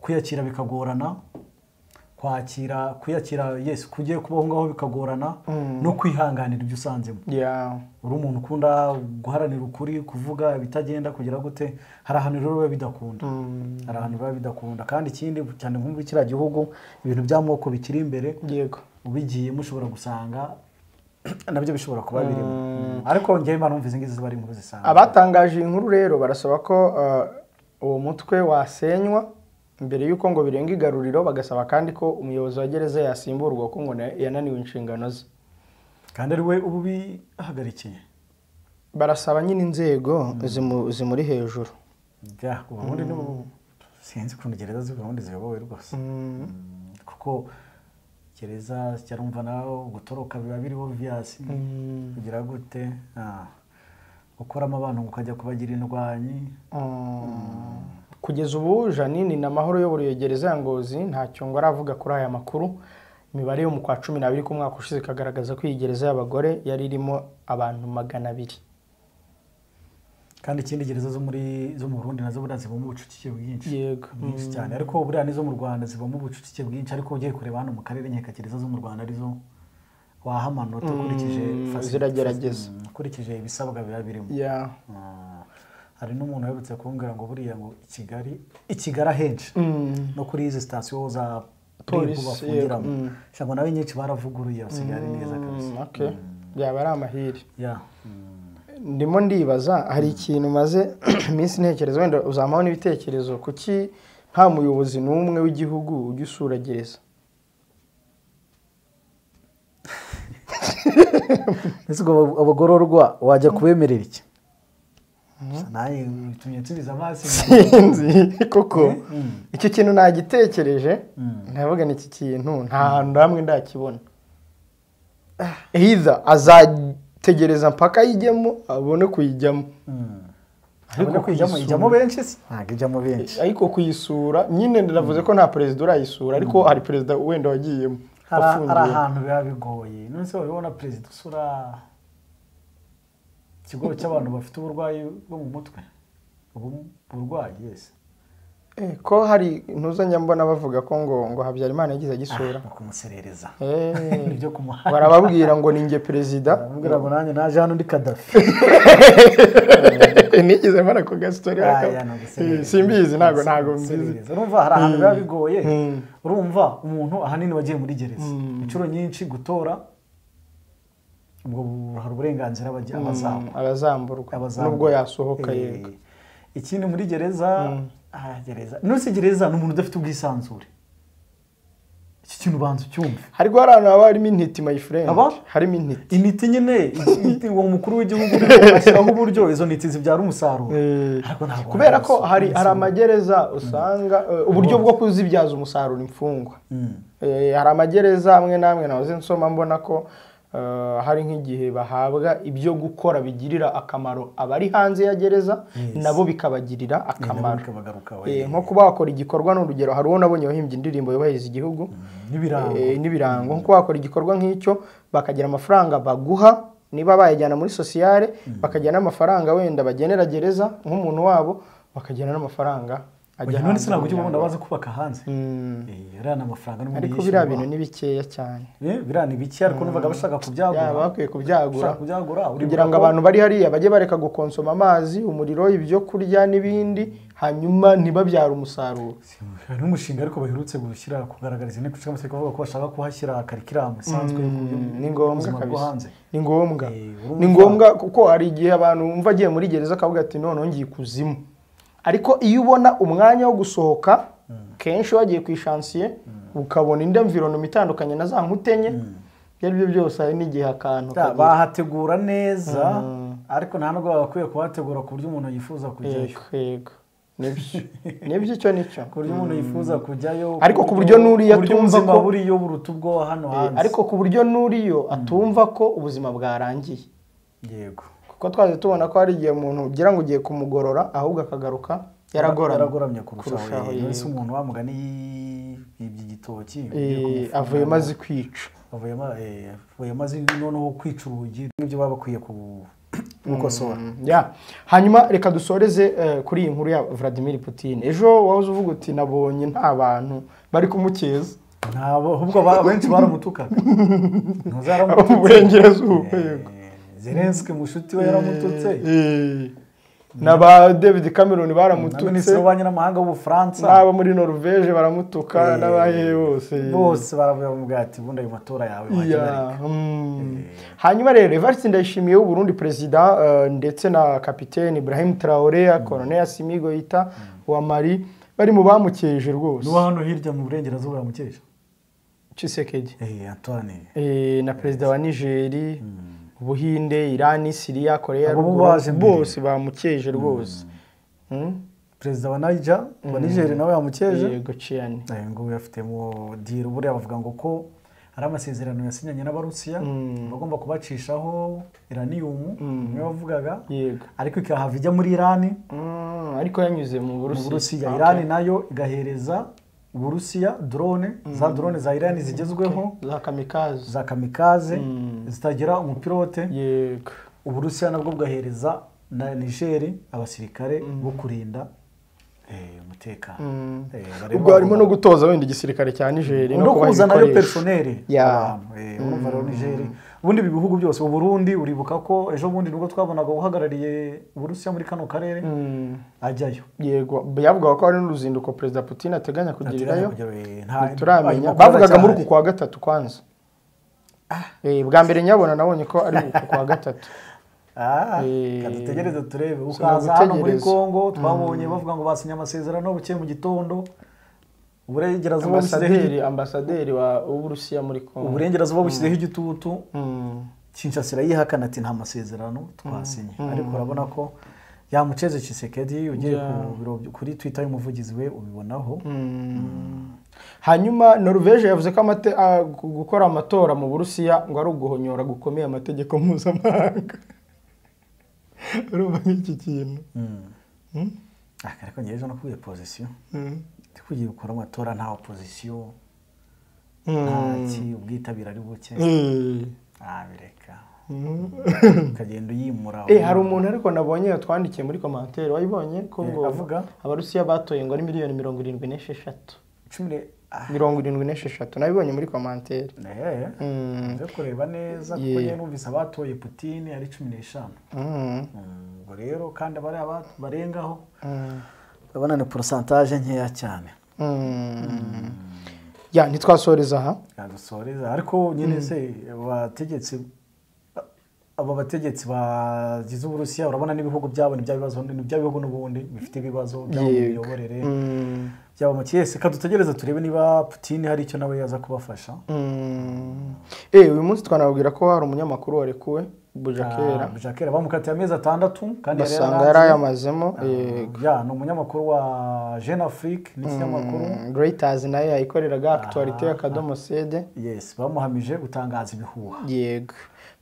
kwiyakira bikagorana, kwakira kwiyakira yes kugiye kubaho ngaho bikagorana, no kwihanganira ibyo usanzemo. Uri umuntu ukunda guharanira ukuri, kuvuga ibitagenda, kugira gute, hari ahantu rero biba bidakunda. Hari ahantu biba bidakunda. Kandi ikindi cyane nkumva kiriya gihugu ibintu by'amoko bikiri imbere, yego ubigiyemo ushobora gusanga nabyo bishobora kuba birimo. Ariko njyewe mba numva izi ngizi ziba ari inkuru zisanzwe. Abatangaje inkuru rero barasaba ko uwo mutwe wasenywa mbere yuko ngo birenga igaruriro, bagasaba kandi ko umuyobozi wa gereza yasimburwa kuko ngo yananiwe inshingano ze. Kandi ari we ubu bihagarikiye. Barasaba nyine inzego zimuri hejuru. Ubundi sinzi ukuntu gereza z'i Burundi ziyobowe rwose. Kuko gereza cyarumva nawe gutoroka biba biri obvious, kugira gute, gukoramo abantu ukajya kubagira indwanyi. Kugeza ubu Janine Inamahoro uyobora iyo gereza ya Ngozi ntacyo ngo aravuga kuri aya makuru. Imibare yo mu kwa 12 k'umwaka ushize ikagaragaza ko iyi gereza y'abagore yari irimo abantu 200. Kandi ikindi gereza zo mu Burundi nazo buriya zibamo ubucucike bwinshi. Yego, bwinshi cyane. Ariko buriya nizo mu Rwanda zibamo ubucucike bwinshi, ariko ugiye kureba hano mu karere nkeka gereza zo mu Rwanda arizo waha amanota ukurikije ziragerageza, ukurikije ibisabwa biba birimo. Hari n'umuntu uherutse kumbwira ngo buriya ngo i Kigali ahenshi no kuri izi sitasiyo za polisi bafungiramo, ngo nawe nyinshi baravuguruye basigaye ari neza kabisa. Byaba ari amahire. Ndimo ndibaza hari ikintu maze iminsi ntekereza, wenda uzampaho n'ibitekerezo, kuki nta muyobozi n'umwe w'igihugu ujya usura gereza? Ese ubwo abagororwa wajya kubemerera iki? Naye bitumye nsubiza amaso. Sinzi koko icyo kintu nagitekereje, ndavuga ni iki kintu nta hantu hamwe ndakibona. Either azategereza mpaka ayijyemo abone kuyijyamo, ariko kuyijyamo ijyamo benshi se ntabwo ijyamo benshi, ariko kuyisura nyine ndavuze ko nta perezida urayisura, ariko hari perezida wenda wagiyemo. Hari ahantu biba bigoye. None se wabibona perezida usura ikigo cy'abantu bafite uburwayi bwo mu mutwe, uburwayi yes. Ko hari ntuzanya mbona bavuga ko ngo Habyarimana yagize agisura kumuserereza nibyo kumuha barababwira ngo ninjye perezida barababwira ngo nanjye naje hano ndi Gaddafi nigeze mbona ko gastori simbizi ntago mbizi. Urumva hari ahantu biba bigoye. Urumva umuntu ahanini wagiye muri gereza inshuro nyinshi gutora ubwo hari uburenganzira abazamburwa nubwo yasohoka. Yego ikindi muri gereza gereza nuse gereza ni umuntu udafite ubwisanzure. Iki kintu banza ucyumve. Hariko hari abantu baba harimo intiti my friend. Harimo intiti. Intiti nyine uwo mukuru w'igihugu ashyiraho uburyo izo ntiti zibyara umusaruro. Ariko ntabwo kubera ko hari amagereza usanga uburyo bwo kuzibyaza umusaruro imfungwa. Hari amagereza amwe namwe nahoze nsoma mbona ko hari nk'igihe bahabwa ibyo gukora bigirira akamaro abari hanze ya gereza nabo bikabagirira akamaro. Nko kuba wakora igikorwa n'urugero hari uwo nabonye wahimbye indirimbo yubahiriza igihugu n'ibirango nko wakora igikorwa nk'icyo bakagira amafaranga baguha niba bayajyana muri sociale bakajyana amafaranga wenda bagenera gereza nk'umuntu wabo bakajyana n'amafaranga ajya hanze. None sinabwo ujye ubona baza kubaka hanze. Biriya ni amafaranga n'ubundi ariko biriya bintu ni bikeya cyane. Biriya ni bike ariko numvaga bashaka kubyagura. Bakwiye kubyagura kugira ngo abantu bari hariya bajye bareka gukonsoma amazi, umuriro, ibyo kurya n'ibindi hanyuma ntibabyara umusaruro. Hari n'umushinga ariko baherutse gushyira kugaragariza inteko ishinga amategeko bavuga ko bashaka kuhashyira karikiramu isanzwe. Ni ngombwa kabisa. Ni ngombwa. Ni ngombwa kuko hari igihe abantu bumva agiye muri gereza akavuga ati none ngiye kuzimu. Ariko iyo ubona umwanya wo gusohoka kenshi wagiye ku ishansiye ukabona indi environment itandukanye na za nkutenye ibyo byose hari n'igihe akantu bahategura neza ariko nta nubwo bakwiye kuhategura ku buryo umuntu yifuza kujyayo. Yego nibyo icyo nicyo ku buryo umuntu yifuza kujyayo ariko ku buryo nuriyo atumva ko buriyo buruta ubwo hano hanze ariko ku buryo nuriyo atumva ko ubuzima bwarangiye. Yego kuko twaje tubona ko hari igihe umuntu ugira ngo ugiye kumugorora ahubwo akagaruka yaragoramye kurushaho. Ese umuntu wamugani yibye igitoki avuye maze kwica avuye maze noneho kwica urugi n'ibyo baba bakwiye gukosora. Hanyuma reka dusoreze kuri iyi nkuru ya Vladimir Putin. Ejo wahoze uvuga uti nabonye nta bantu bari kumukeza. Nabo ahubwo benshi baramutukaga. Ntuzaramututse uburengerazuba. Yego Zelensky mushuti we yaramututse. Naba David Cameron baramututse. Minisitiri w'ububanyi n'amahanga w'Ubufaransa. N'abo muri Norvège baramutuka n'abahe bose. Bose baravuga ati bundi ayo matora yawe wagira. Hanyuma rero Evariste Ndayishimiye w'u Burundi president ndetse na capitaine Ibrahim Traoré, Colonel Assimi Goïta wa Mali bari mu bamukeje rwose. No hano hirya mu burengerazuba baramukeje. Tshisekedi. Antoine. Na president wa Niger. Ubuhinde, Irani, Syria, Korea ruguru bose bamukeje rwose. Perezida wa Niger, wa Niger nawe yamukeje. Yego cyane. Ngo yafitemo deal buriya bavuga ngo ko ari amasezerano yasinyanye n'Abarusiya bagomba kubacishaho uranium niyo bavugaga. Yego. Ariko ikahava ijya muri Irani. Ariko yanyuze mu Burusiya. Irani nayo igahereza Uburusiya drone za drone za Irani zigezweho za kamikaze zitagira umupilote. Yego Uburusiya nabwo bwahereza na Niger abasirikare bo kurinda umutekano. Ubwo harimo no gutoza wenda igisirikare cya Niger no kuzana yo personnel urumva rero Niger ubundi bihugu byose. Uburundi uribuka ko ejo bundi nubwo twabonaga uhagarariye Uburusiya muri kano karere ajyayo. Yego yavugaga ko hari n'uruzinduko Perezida Putin ateganya kugirirayo. Turamenya bavugaga muri uku kwa gatatu kwanza. Bwa mbere nyabona nabonye ko ari uku kwa gatatu. Dutegereze turebe. Ukaza hano muri Kongo twabonye bavuga ngo basinye amasezerano buke mu gitondo. Uburengerazuba bushyizeho ambasaderi wa Uburusiya muri Kongo. Uburengerazuba bushyizeho igitutu. Kinshasa yihakana ati nta masezerano twasinye. Ariko urabona ko yamuceze Tshisekedi ugiye ku biro kuri Twitter y'umuvugizi we ubibonaho. Hanyuma Norvège yavuze ko gukora amatora mu Burusiya ngo ari uguhonyora gukomeye amategeko mpuzamahanga. Urumva nk'iki kintu. Ariko ngeje no kuye position. Tukugiye gukora amatora nta opposition. Nta ki ubwitabira ari buke. Bireka. Ukagenda uyimura. Hari umuntu ariko nabonye yatwandikiye muri commentaire, wayibonye ko ngo avuga Abarusiya batoye ngo ari miliyoni 76. 76 nabibonye muri commentaire. Nze kureba neza kuko njye numvise abatoye Putin ari 15. Ubwo rero kandi abari barengaho urabona ni pourcentage nkeya cyane. Ya ntitwasoreza aha. Yadusoreza ariko nyine se abategetsi abo bategetsi bagize Uburusiya urabona n'ibihugu byabo ni bya bibazo ni bya bihugu n'ubundi bifite ibibazo byabo mu miyoborere byabo mu cyese. Kadutegereza turebe niba Putin hari icyo nawe yaza kubafasha. Uyu munsi twanababwira ko hari umunyamakuru warekuwe Bujakera. Bujakera bamukatiye amezi 6 kandi yari yayamazemo. Ya ni umunyamakuru wa Jeune Afrique n'ikinyamakuru Reuters nayo yayikoreraga Actualité akadomo cd. Yes, bamuhamije gutangaza ibihuha. Yego.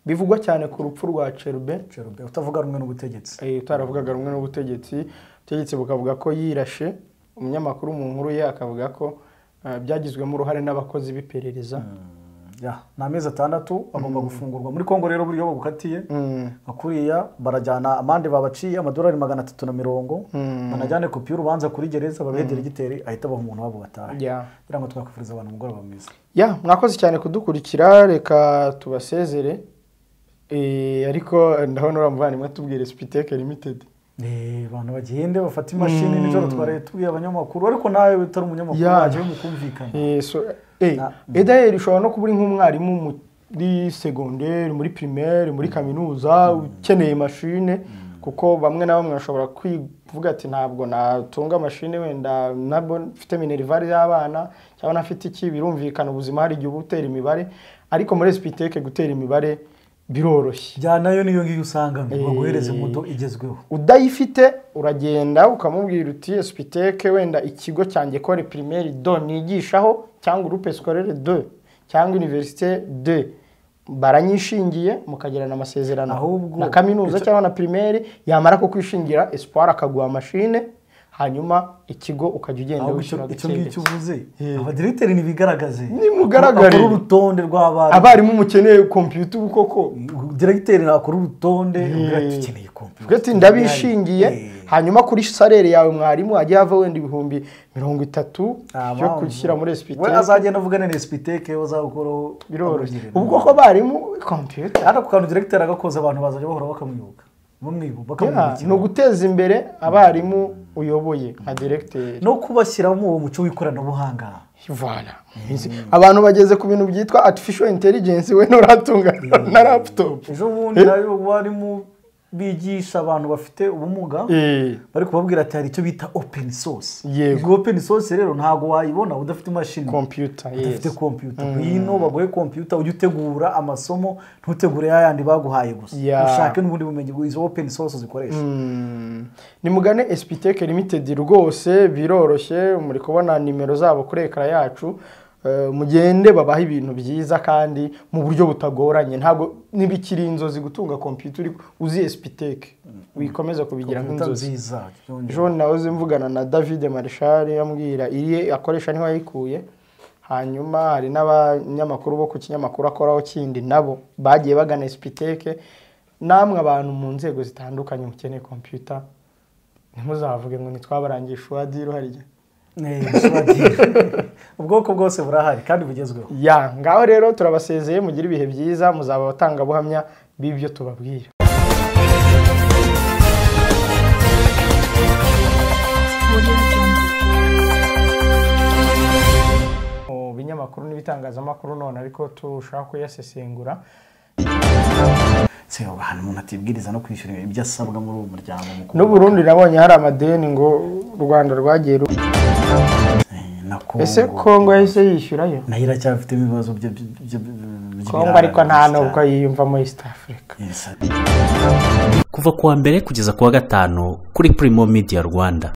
Bivugwa cyane ku rupfu rwa Cherube utavuga rumwe n'ubutegetsi. Utaravugaga rumwe n'ubutegetsi, ubutegetsi bukavuga ko yirashe. Umunyamakuru mu nkuru ye akavuga ko byagizwemo uruhare n'abakozi b'iperereza. Ya, ni amezi 6 agomba gufungurwa. Muri Kongo rero buriyo bagukatiye nka kuriya barajyana amande babaciye amadolari 350, banajyane kopi y'urubanza kuri gereza babehe diregiteri ahita abaha umuntu wabo batahe. Kugira ngo twakwifuriza abantu umugoroba mwiza. Ya, mwakoze cyane kudukurikira, reka tubasezere. Ariko ndabona uriya muvandimwe tubwire Spitec Limited. Abantu bagende bafata imashini nijoro twaraye tubwiye abanyamakuru, ariko nawe utari umunyamakuru waje mukumvikana. Edaheri ushobora no kuba uri nk'umwarimu muri secondaire, muri primaire, muri kaminuza ukeneye mashine, kuko bamwe na bamwe bashobora kwivuga ati ntabwo natunga mashine wenda ntabwo mfite minerval y'abana cyangwa nafite iki, birumvikana ubuzima hari igihe utera imibare, ariko muri Spitec gutera imibare biroroshye. Jyanayo niyo ngiyo usanga baguhereze modo igezweho. Udayifite uragenda ukamubwira uti Spitec wenda ikigo cyanjye kore primaire 2 nigishaho cyangwa groupe scolaire 2 cyangwa université 2 baranyishingiye, mukagirana amasezerano na kaminuza cyangwa na primaire, yamara kukwishingira Espoir akaguha machine, hanyuma ikigo ukajya ugenda wishyura. Icyo ngicyo uvuze abadirecteur nibigaragaze, nimugaragare urutonde rw'abarimu. Abarimu mukeneye computer ubu koko directeur nakora urutonde ubwira tukeneye computer, ati ndabishingiye, hanyuma kuri salaire yawe mwarimu ajya ava wenda 30,000 yo gushyira muri Spitec. We azagenda avugana na Spitec bazakora biroroshye. Ubwo ko abarimu computer ariko kantu directeur agakoza abantu bazajya bahora bakamwibuka. No guteza imbere abarimu uyoboye nka directeur no kubashyiramo uwo muco w'ikoranabuhanga. Voilà. Abantu bageze ku bintu byitwa artificial intelligence, we nuratunga na laptop. Ejo bundi nayo abarimu bigisha abantu bafite ubumuga bari kubabwira ati hari icyo bita open source. Iyo open source rero ntago wayibona udafite imashini computer. Udafite computer. Ngwino baguhe computer ujye utegura amasomo, ntutegure yayandi baguhaye gusa. Ushake n'ubundi bumenyi izo open source zikoresha. Nimugane Spitec Limited rwose biroroshye, muri kubona nimero zabo kuri ekara yacu. Mugende babaha ibintu byiza kandi mu buryo butagoranye. Ntabwo nibikiri inzozi gutunga computer uzi Spitec, wikomeza kubigira nk'inzozi. Ejo nahoze mvugana na David Marshal yambwira iriye akoresha niho yayikuye, hanyuma hari n'abanyamakuru bo ku kinyamakuru akoraho kindi nabo bagiye bagana Spitec. Namwe abantu mu nzego zitandukanye mukeneye computer ntimuzavuge ngo nitwabarangisha uwadiro harya. Ubwoko bwose burahari kandi bugezweho. Ya, ngaho rero turabasezeye, mugire ibihe byiza, muzaba abatangabuhamya b'ibyo tubabwira. Mu binyamakuru n'ibitangazamakuru none ariko tushaka kuyasesengura. Se abantu umuntu atibwiriza no kwishyura ibyo asabwa muri uwo muryango mukuru. No Burundi nabonye hari amadeni ngo u Rwanda rwagiye. Ese Kongo yahise yishyurayo? Nayo iracyafite ibibazo byo Kongo, ariko nta nubwo yiyumvamo East Africa. Kuva kuwa mbere kugeza kuwa gatanu kuri Primo Media Rwanda.